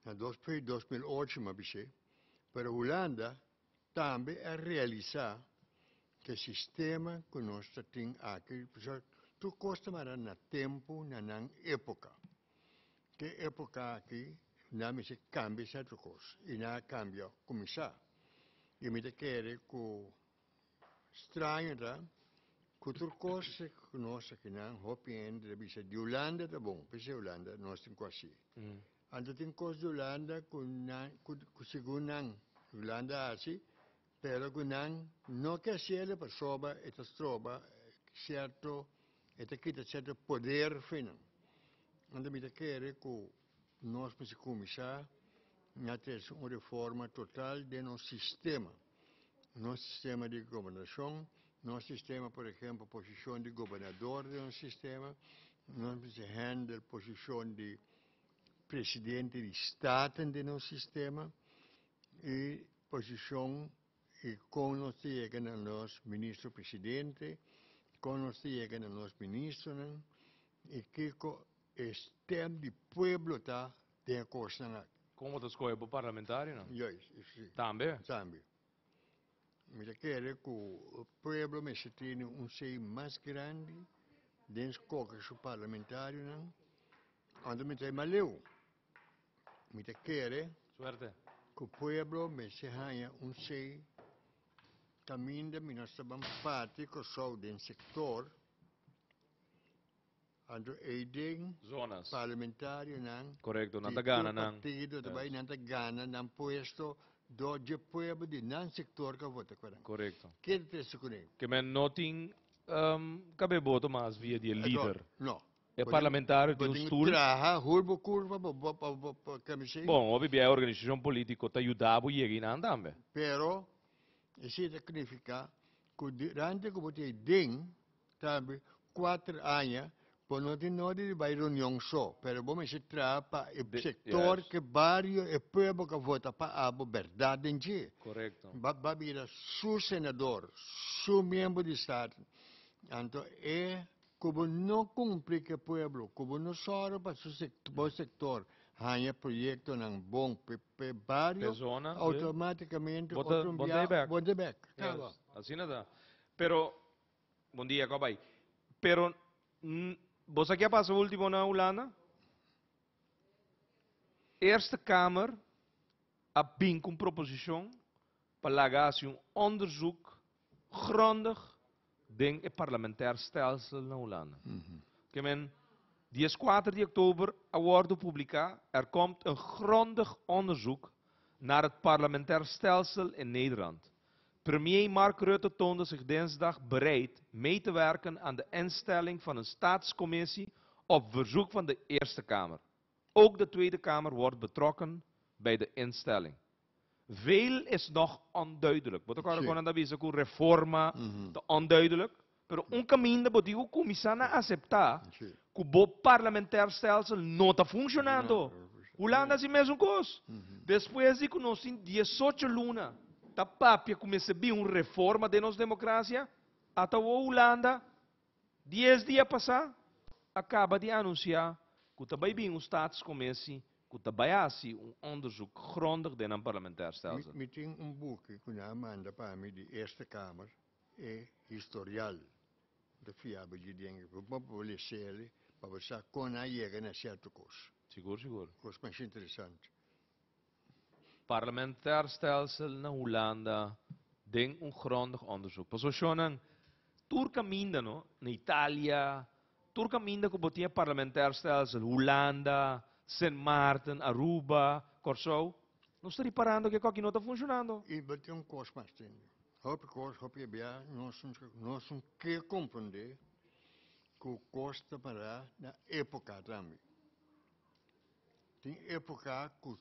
Na 2008 m'a bis'é, pero Hulanda Tambe a realisá ku e sistema ku nos ta tin aki, pasobra tur kos ta mara na tempu, na nan époka. Ke époka aki nan mester kambia sierto kos i nan a kambia kuminsá. I mi ta kere ku straño ta. Ku tur kos ku nos akinan hopi hende ta bisa di Hulanda ta bon, p'esei Hulanda nos tin ku hasi. Anto tin kos di Hulanda ku nan ku segun nan Hulanda a hasi, pero ku nan no ke hasiel pasobra e ta stroba sierto, e ta kita sierto poder fo'i nan. Anto mi ta kere ku nos mester kuminsá na trese un reforma total den nos sistema. Nos sistema di gobernashon, nos sistema por ehempel posishon di gobernador den nos sistema, nos mester handle posishon di presidente di staten den nos sistema i posishon i kon nos ta yega na nos ministro presidente, kon nos ta yega na nos ministronan i kiko e stem di pueblo ta den e kosnan aki. Kon bo ta skohe bo parlamentarionan? Juist, si. Tambe? Tambe. Mi ta kere ku pueblo mester tene un sei mas grandi den skohe su parlamentarionan, anto mi ta e maleu. Mi ta kere Suerte. ku pueblo mester haña un sei kaminda mi nos ta ban parti Kòrsou den sektor. Anto ei den Zonas. parlamentarionan Correcto, nan di ta gana tur nan. partido ta bai, Yes. nan ta gana nan puesto dor dje pueblo di nan sector ku a vota ku nan. Correcto. Ke ta trese kuné? Ke men no tin um, kabe boto mas via di e lider. No. E parlamentario tin Bo un tin ku stoel. traha hul bo kurpa pa bo pa bo pa kamisé. Bon, hopi bia e organisashon politiko ta yuda bo yega einan tambe. Pero esei ta signifiká ku durante ku bo ta ei den Tambe kuater aña bo no tin nodi di bai reunion so, pero bo mester traha pa e sektor ke bario e pueblo ka vota pa abo bèrdat den dje. Korekto. Ba ba bira su senador, su miembro di Staten. Anto e ku bo no kumpli ke pueblo, ku bo no sòru pa su bo sektor haña proyektonan bon p'e p'e bario, P'e zona, sí. outomátikamente Bo ta otro bo ta bia ei bèk. bo ta bèk. Kaba. Yes, asina ta. Pero Bon dia, kòp bai. Pero, bo sa ke a pasa ultimo na Hulanda? Eerste Kamer a bin ku un proposishon pa laga hasi un onderzoek grondig den e parlementair stelsel na Hulanda. Ke men, dieskuater di oktober a wòrdu publiká, er komt een grondig onderzoek naar het parlementair stelsel in Nederland. Premier Mark Rutte toonde zich dinsdag bereid mee te werken aan de instelling van een staatscommissie op verzoek van de Eerste Kamer. Ook de Tweede Kamer wordt betrokken bij de instelling. Veel is nog onduidelijk. Bo ta kòrda kon nan ta bisa ku reforma ta onduidelijk? Pero un kaminda bo tin ku kuminsá na aseptá ku bo parlementair stelsel no ta funshonando. Hulanda hasi mesun kos. Despues di ku nos tin diesocho luna ta papia ku mester bin un reforma den nos demokrasia, ata awor Hulanda dies dia pasá a kaba di anunsiá ku ta bai bin un staatscommissie ku ta bai hasi un onderzoek grondig den nan parlementair stelsel. Mi tin un buki ku nan a manda pa mi di Eerste Kamer. E historial ta fiabel di den e grupo pa bo les'el pa bo sa kon nan a yega na sierto kos. Sigur, sigur. Kos masha interesante. Parlementair stelsel na Hulanda den un grondig onderzoek. Pasobra shonnan, tur kaminda no, na Italia, tur kaminda ku bo tin e parlementair stelsel, Hulanda, Sint Maarten, Aruba, Kòrsou, nos ta riparando ku e kòki no ta funshonando. I bo tin un kos mas tende. Hopi kos, hopi bia nos nos no ke komprondé ku kos ta pará na époka tambe. Tin époka ku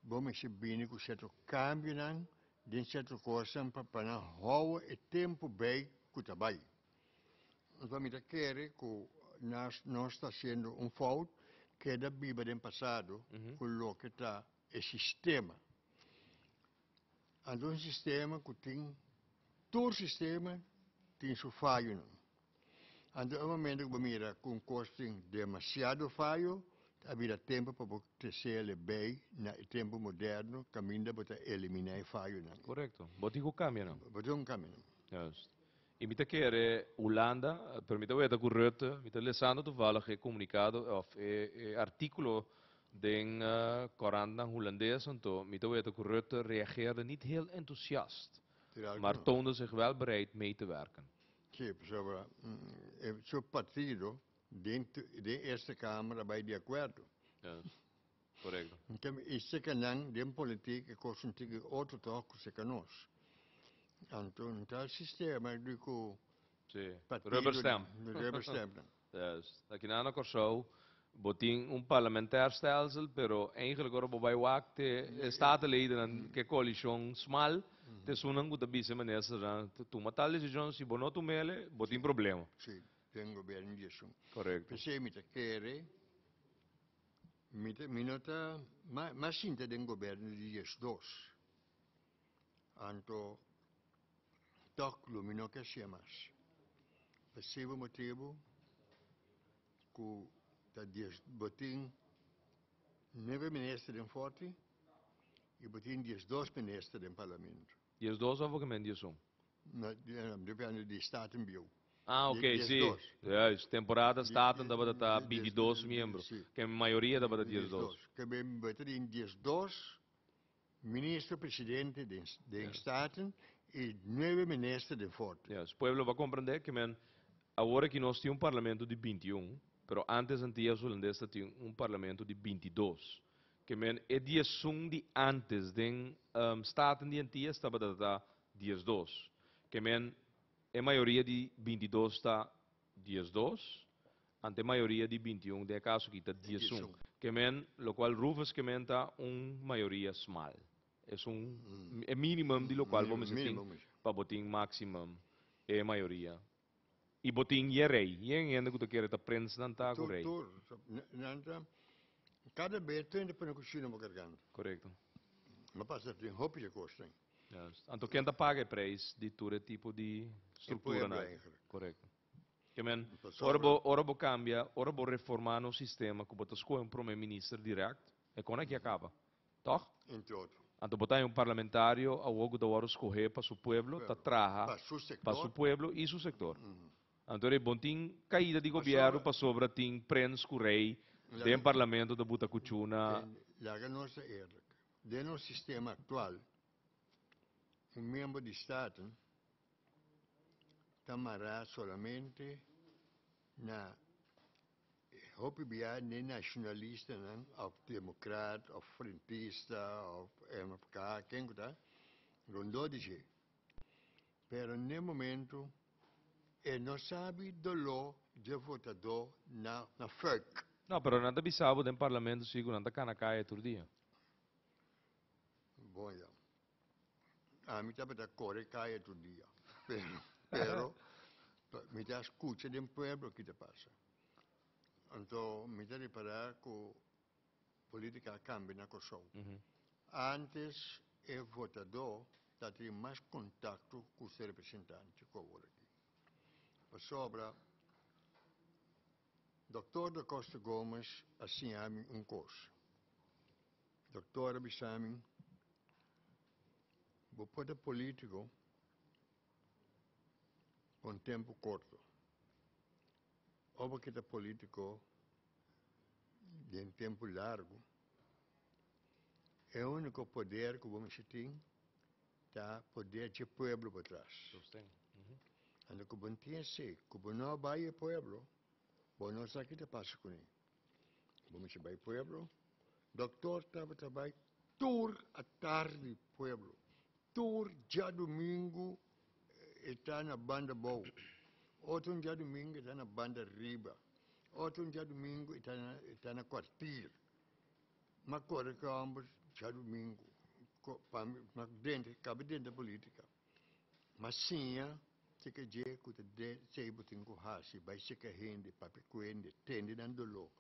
bo mester bini ku sierto kambionan den sierto kosnan pa pa nan hou e tempu bei ku ta bai. Anto mi ta kere ku nas nos ta hasiendo un fout keda biba den pasado ku loke ta e sistema. Anto un sistema ku tin, tur sistema tin su fayonan. Anto e momento ku bo mira ku un kos tin demasiado fayo, ta bira tempu pa bo tresele bei na e tempu moderno kaminda bo ta eliminá e fayonan. Korekto. Bo tin ku kambia nan. Bo tin ku kambia nan. Juist. I mi ta kere Hulanda, pero mi ta weta ku Rutte, mi ta lesando toevallig e komunikado òf e e artíkulo Den korantnan hulandes anto mi ta weta ku Rutte reageerde niet heel enthousiast, maar toonde zich wel bereid mee te werken. Sí, pasobra e su partido den den Eerste Kamer a bai di akuerdo. Ja, korekto. I seka nan den politiek e kos un tiki otro tòg ku seka nos. Anto un tal sistema di ku Sí, partido rubber stamp. Rubber stamp nan. Juist. Aki nan na Kòrsou bo tin un parlementair stelsel, pero eigenlijk ora bo bai wak te e statenledennan ke koalishon smal, te esunnan ku ta bisa e ministernan tuma tal desishon, si bo no tum'el bo tin problema. Sí, den gobierno di esun. Korekto. P'esei mi ta kere, mi ta mi no ta m'a sinta den gobierno di diesdos, anto Tòg lo mi no ke hasié mas. Pa sibu motibu ku ta dies bo tin nuebe minister den Forti i bo tin diesdos minister den Parlamento. Diesdos òf bo ke men diesun? No, depende di Staten bieu. Ah, ok, si. Juist, temporada Staten tabata ta bintidos miembro, ke mayoria tabata diesdos. Ke men bo ta tin diesdos Minister presidente den den Staten y nuebe minister den Forte. Yes, pueblo ba comprende ke men awor aki nos tin un parlamento di 21, pero antes Antillas Hulandes ta tin un parlamento di 22. Ke men e diesun di antes den Staten di Antillas tabata ta diesdos. Ke men e mayoria di 22 ta diesdos, Ante mayoria di 21, den e kaso aki ta 11. Ke men, lokual Rufus ke men ta un mayoria smal. Esun e minimum di lokual bo mester tin pa bo tin maximum e mayoria. I bo tin ye rei. Yen hende ku ta kere ta prensnan ta ku rei. Tur, tur. Nan ta kada bes tende pone kushina bo garganta. Korekto. Ma pasa tin hopi di kosnan. Juist. Anto ken ta paga e prijs di tur e tipo di struktura nan? E pueblo eigenlijk. Korekto. Ke men, ora bo, ora bo kambia, ora bo reformá nos sistema ku bo ta skohe un prome minister dirèkt, e kon aki a kaba. Tòg? Entre otro. Anto bo ta haña un parlamentario awor ku ta wòrdu skohé pa su pueblo, ta traha Pa su sektor. pa su pueblo i su sektor. Anto rei bon tin kaida di gobièrnu pasobra tin prens ku rei den parlamento ta buta kuchuna. Laga nos ta eerlijk. Den nos sistema aktual, un miembro di Staten ta mará solamente na hopi bia n'e nashonalistanan òf demokrat òf frentista òf MFK ken ku ta rondó di dje. Pero n'e momento e no sabi doló dje votadó na na fuik. No, pero nan ta bisa bo den parlamento si ku nan ta kana kaya tur dia. Bon ya. Ami tabata kore kaya tur dia, pero, pero mi ta skucha den pueblo ki ta pasa. Anto mi ta ripará ku polítika a kambia na Kòrsou. Ántes e votadó ta tin mas kontakto ku su representante ku awor aki. Pasobra Dòktor Da Costa Gomez a siña mi un kos. Doktor a bisa mi, Bo por ta politico pa un tempo corto, of bo ke ta politico den tempo largo, e unico poder cu bo mester tin ta poder dje pueblo pa tras. Anto cu bo no tin esey, cu bo no a bay e pueblo, bo no sa ki ta pasa cune. Bo mester bai pueblo. Dokter tabata bai tur atardi pueblo. Tur djadumingu e ta na banda bou. Otro un djadumingu e ta na banda riba. Otro un djadumingu e ta na e ta na kwartier. M'a kore ku e hòmber djadumingu pa mi m'a drenta kaba drenta politika. M'a siña seka dje ku ta den esei bo tin ku hasi, bai seka hende, papia ku hende, tende nan doló.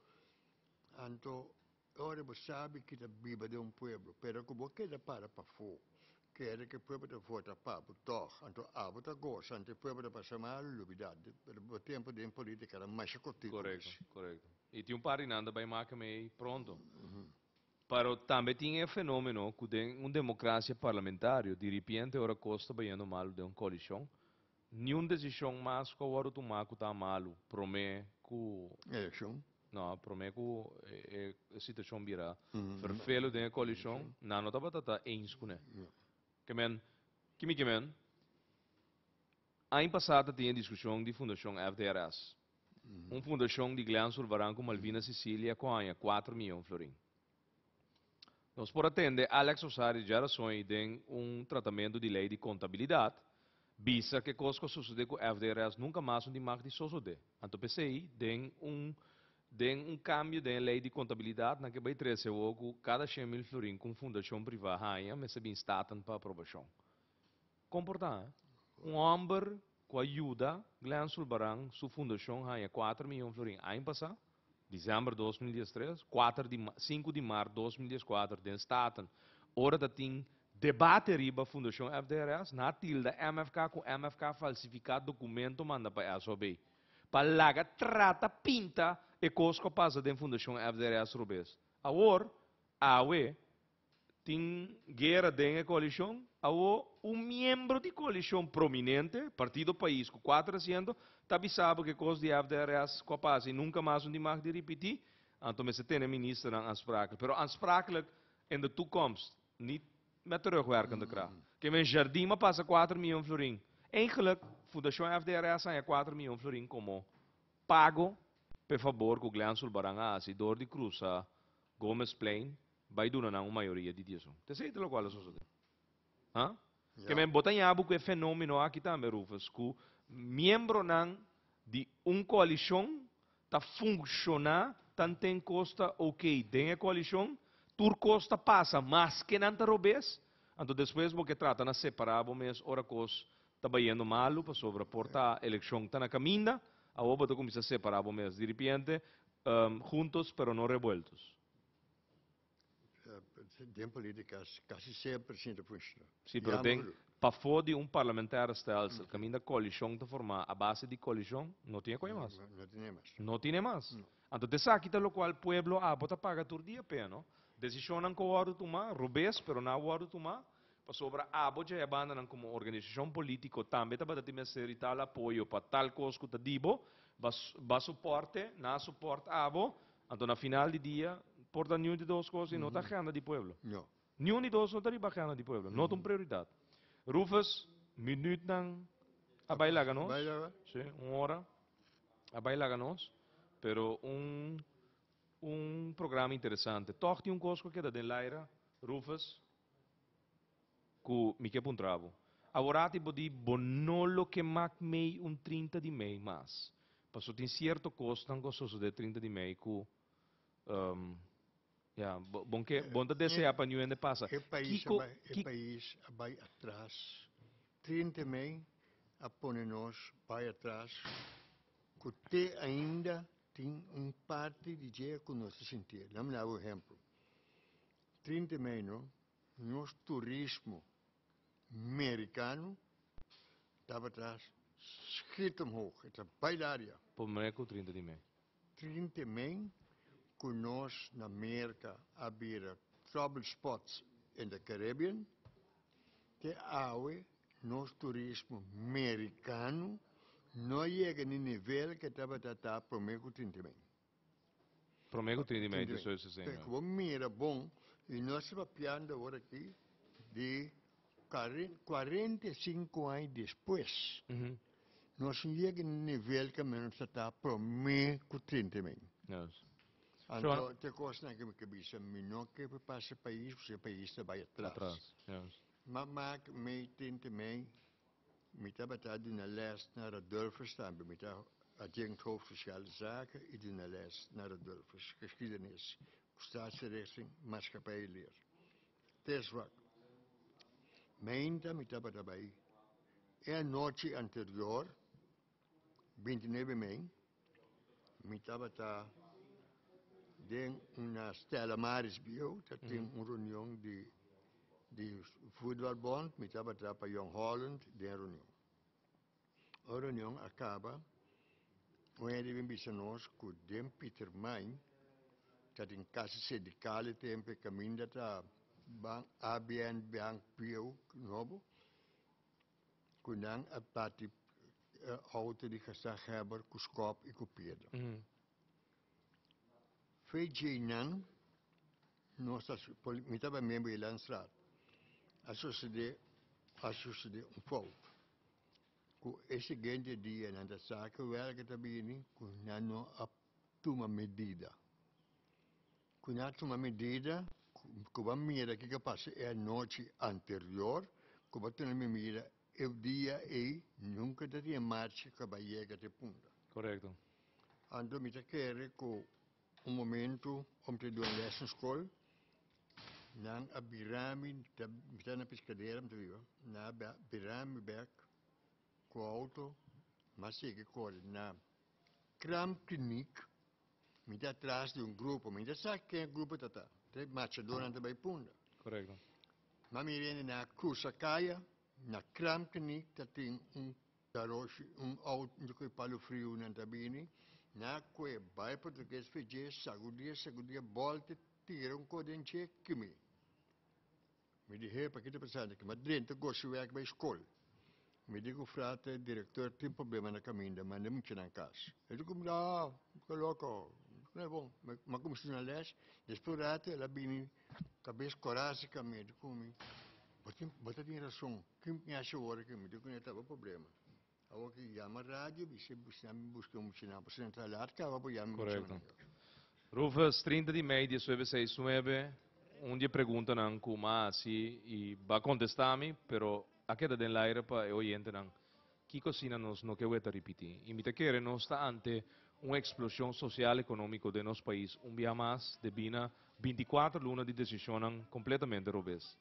Anto e ora bo sabi ki ta biba den un pueblo, pero ku bo keda para pafó, kere ku e pueblo ta vota pa bo tòg, anto abo ta gosa, anto e pueblo ta pasa malu, lubidá. Bo tempu den politika ta masha kortiku mes. Korekto, korekto. I tin un par di nan ta bai maka mei pronto. Pero tambe tin e fenomeno cu den un democracia parlamentario, diripiente ora cos ta bayendo malu den un coalicion, niun decision mas cu a wordo tuma cu ta malu prome cu. Eleccion. No, prome cu e situacion bira vervelo den e coalicion, nan no tabata ta eens cune. Ke men, kimi ke men? Aña pasá tabatin e diskushon di Fundashon FDRS. Un fundashon di Glenn Sulvaran ku Malvina Cecilia ku a haña kuater mion florin. Nos por a tende Alex Osario djarason den un tratamentu di lei di kontabilidat bisa ku e kos ku a sosodé ku FDRS nunka mas un di mag di sosodé. Anto p'esei den un den un kambio den e lei di kontabilidat nan ke bai trese awor ku kada 100,000 florin ku un fundashon privá haña mester bin Staten pa aprobashon. Komportá, Un hòmber ku a yuda Glenn Sulbaran su fundashon haña kuater miyon florin aña pasá, desèmber 2013, kuater di sinku di mart 2014 den Staten, ora ta tin debate riba fundashon FDRS, nan a tilda MFK ku MFK falsifiká dokumento manda pa SOB pa laga trata pinta e kos ku a pasa den fundashon FDRS robes. Awor, awe, Tin guera den e koalishon? Awor un miembro di koalishon prominente, Partido Pais ku kuater asiento, ta bisa bo ku e kos di FDRS ku a pasa i nunka mas un di mag di ripití, anto mester tene ministernan aansprakelijk. Pero aansprakelijk in de toekomst, niet met terugwerkende kracht. Ke men Jardim a pasa kuater miyon florin. Eigenlijk, Fundashon FDRS a haña kuater miyon florin komo pago p'e fabor ku Glenn Sulbaran a hasi dor di krusa Gomezplein bai duna nan un mayoria di 11. Ta esei ta lokual a sosodé. Ha? Ke men bo ta ñabu ku e fenómeno aki tambe, Rufus, ku miembronan di un koalishon ta funshoná tanten kos ta oké den e koalishon, tur kos ta pasa maske nan ta robes, anto despues bo ke trata na separá bo mes ora kos ta bayendo malu pasobra por ta elekshon ta na kaminda, awor bo ta kuminsá separá bo mes diripiente, juntos pero no revueltos. Den politica casi semper sin ta funciona. Sí, pero den pafó di un parlamentaire stelsel, caminda coalicion ta formá a base di coalicion, no tin e coño mas. No tin e mas. No tin e mas. Anto esaki ta locual pueblo abo ta paga tur dia p'e, no? Decisionnan cu a wordo tumá, robes, pero nan a wordo tumá, pasobra abo dje e bandanan como organisacion politico tambe tabata tin mester di tal apoyo pa tal cos cu ta di bo, ba soporte, nan a soport abo, Anto na final di dia por ta niun di dos cos y no ta agenda di pueblo. No. Niun di dos no ta riba agenda di pueblo. No ta un prioridad. Rufus, minuutnan a bay laga nos. Bay laga? Si, un ora a bay laga nos. Pero un un programa interesante. Tog tin un cos cu a keda den laira, Rufus, cu mi ke puntra bo. Aworati bo di bo no lo ke mak mei un 30 di mei mas. Paso tin cierto cosnan cu a sosode 30 di mei cu, ya, bon ke, bon ta desea pa niun hende pasa. E pais a Kico, bai, e pais a bai atras. 30 mei a pone nos bai atras cu te ainda tin un parti di dje cu nos ta sinti. Lami daba un ehempel. 30 mei no, nos turismo mericano tabata schiet omhoog, e ta bai laria. Promé ku 30 di mei. 30 mei ku nos na Merca a bira trouble spots in the Caribbean, te awe nos turismo mericano no a yega ni nivel ke tabata ta promé ku 30 mei. Promé ku 30 mei 1869. Ku bo mira bon, i nos ta papiando awor aki di 45 aña despues, nos no yega na nivel ku nos ta ta promé ku 30 mei. Anto te kosnan ku mi ke bisa, mi no ke pa pasa pais, pasobra e pais ta bai atras. Ma mak mei 30 mei, Mi tabata duna les na Radulphus tambe. Mi ta adjunct hoofd sociale zaken i duna les na Radulphus, geschiedenis, staatsrechten, maatschappijleer. Te zwak. Meinta mi tabata bai e anochi anterior, 29 mei, mi tabata den una Stella Maris bieu, ta tin un reunion di di voetbalbond, mi tabata pa Jong Holland den reunion. E reunion a caba, un hende bin bisa nos cu den Pietermaai ta tin casi sindical e tempo e caminda ta ban ABN Bank bieu nobo, cu nan a bati auto di gezaghebber cu scop y cu piedra. Fe djei nan, nos ta, mi tabata miembro di Landsraad, a sucede, a sucede un fout. Ku e siguiente dia nan ta sa ku wèlga ta bini ku nan no a tuma medida. Ku nan a tuma medida ku bo a mira kiko a pasa e anochi anterior, ku bo a tuma mira e dia ei nunka ta tin e marcha ku a bai yega te punta. Korekto. Anto mi ta kere ku un momento om te duna les na skol, nan a bira mi, mi ta na Piscadera mi ta biba, nan a bira mi bek ku auto, mi a sigui kore na Kraamkliniek, mi ta atras di un grupo, mi ta sa ken e grupo ta ta, te marchadornan ta bai punda. Korekto. Mi a mira hende nan a krusa kaya, na Kraamkliniek ta tin un Garoshi, un auto ku e palu friu nan ta bini, na kue bai portugues feje, sagudia, sagudia, bolte, tira un ko den dje, kimi. Mi di, he, paki ta pasando aki? Mi a drenta goshi wèk bai skol. Mi di ku frate, direktor tin problema na kaminda, manda e muchanan kas. E di ku mi, ah, ke loko, no e bon. Mi a kuminsá duna lès, despues un rato el a bini kabes kòrá si ka mi, e di ku mi, bo tin, bo ta tin rason. Ki mi haci ora ki mi di cu ne taba problema. Awor ki yama radio bisa bisa mi busca un muchanan pasobra nan ta laat caba bo yama Correcto. Rufus, 30 di mei diesnuebe seis nuebe, un di e preguntanan cu m'a haci y bo a contesta mi, pero a keda den laire pa e oyentenan. Kiko asina nos no ke weta ripití? I mi ta kere nos ta ante un eksploshon sosial ekonómiko den nos pais un bia mas debí na 24 luna di desishonnan kompletamente robes.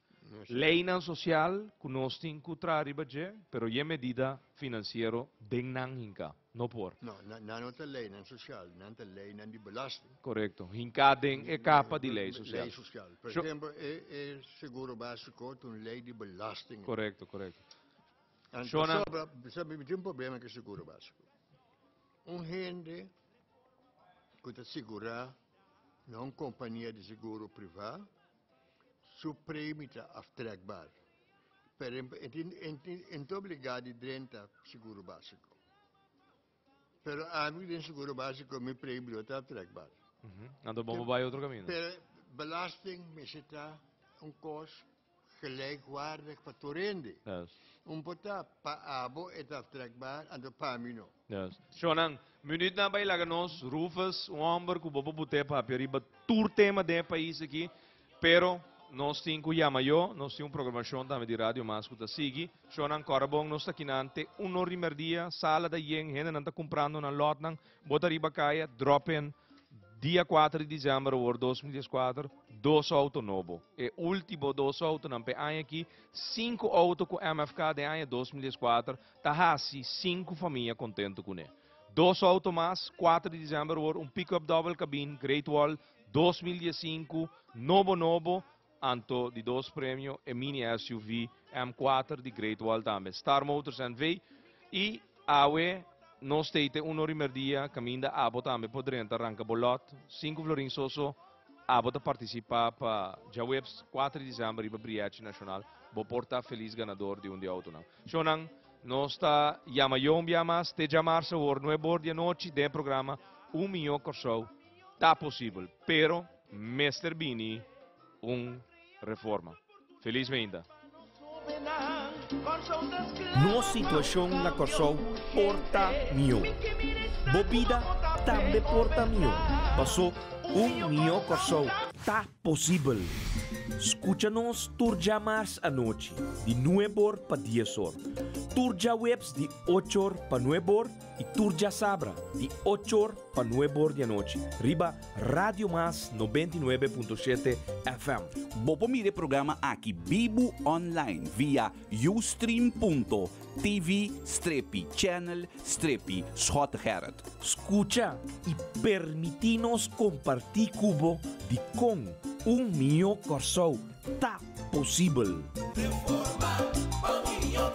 Leinan sosial ku nos tin ku traha riba dje, pero ye medida finansiero den nan hinká. No por. No, nan no ta leinan sosial, nan ta leinan di belasting. Korekto. Hinká den e kapa di lei sosial. Lei sosial. Por ehempel, e seguro básiko ta un lei di belasting. Korekto, korekto. Anto sobra, sabi mi tin un problema ku seguro básiko. Un hende ku ta sigurá na un kompania di seguro privá, su premi ta aftrekbaar. Pero e tin, e tin, e ta obligá di drenta seguro básiko. Pero ami den seguro básiko mi premi no ta aftrekbaar. Anto bo bai otro kaminda. Pero belasting mester ta un kos Gelijkwaardig pa tur hende. Un por ta pa abo e ta aftrekbaar, anto pa mi no. Yes. Shonnan, minuut nan bai laga nos, Rufus, un homber ku bo por but'é papia riba tur tema den e pais aki, pero nos tin ku yama yo, nos tin un programashon tambe di Radio Mas ku ta sigui. Shonnan, kòrda bon, nos ta kinan te un or di mèrdia, sala ta yen, hendenan ta kumprando nan lòtnan, bo ta riba kaya, drop in. Dia kuater di diciember awor 2014, dos auto nobo. E ultimo dos autonan p'e aña aki, sinku auto ku MFK den aña 2014 ta hasi sinku famia kontento kuné. Dos auto mas, kuater di diciember awor, un pick-up double cabin Great Wall 2015, nobo nobo, anto di dos premio e mini SUV M4 di Great Wall tambe. Star Motors NV. I awe nos ta te un or i merdia kaminda abo tambe por drenta ranka bo lot. Sinku florin soso abo ta partisipá pa djaweps kuater di desèmber riba Brièchi Nashonal. Bo por ta felis ganador di un di outonan. Shownan, nos ta yama yo un bia mas te djamarsa awor nuebe or di anochi den e programa Un Mihó Kòrsou Ta Posibel. Pero mester bini un reforma. Felis meinta. Nos situashon na Kòrsou por ta mihó. Bo bida tambe por ta mihó. Pasó un mihó Kòrsou ta posibel. Skucha nos tur djamars anochi di nueb'or pa dies'or, tur djaweps di och'or pa nueb'or i tur djasabra di och'or pa nueb'or di anochi riba Radio Mas 99.7 FM. Bo por mira e programa aki bibu online via ustream.tv strepi channel strepi Schottegerrit. Skucha i permití nos kompartí ku bo dikon un mihó Kòrsou ta posibel. Reforma pa mihó.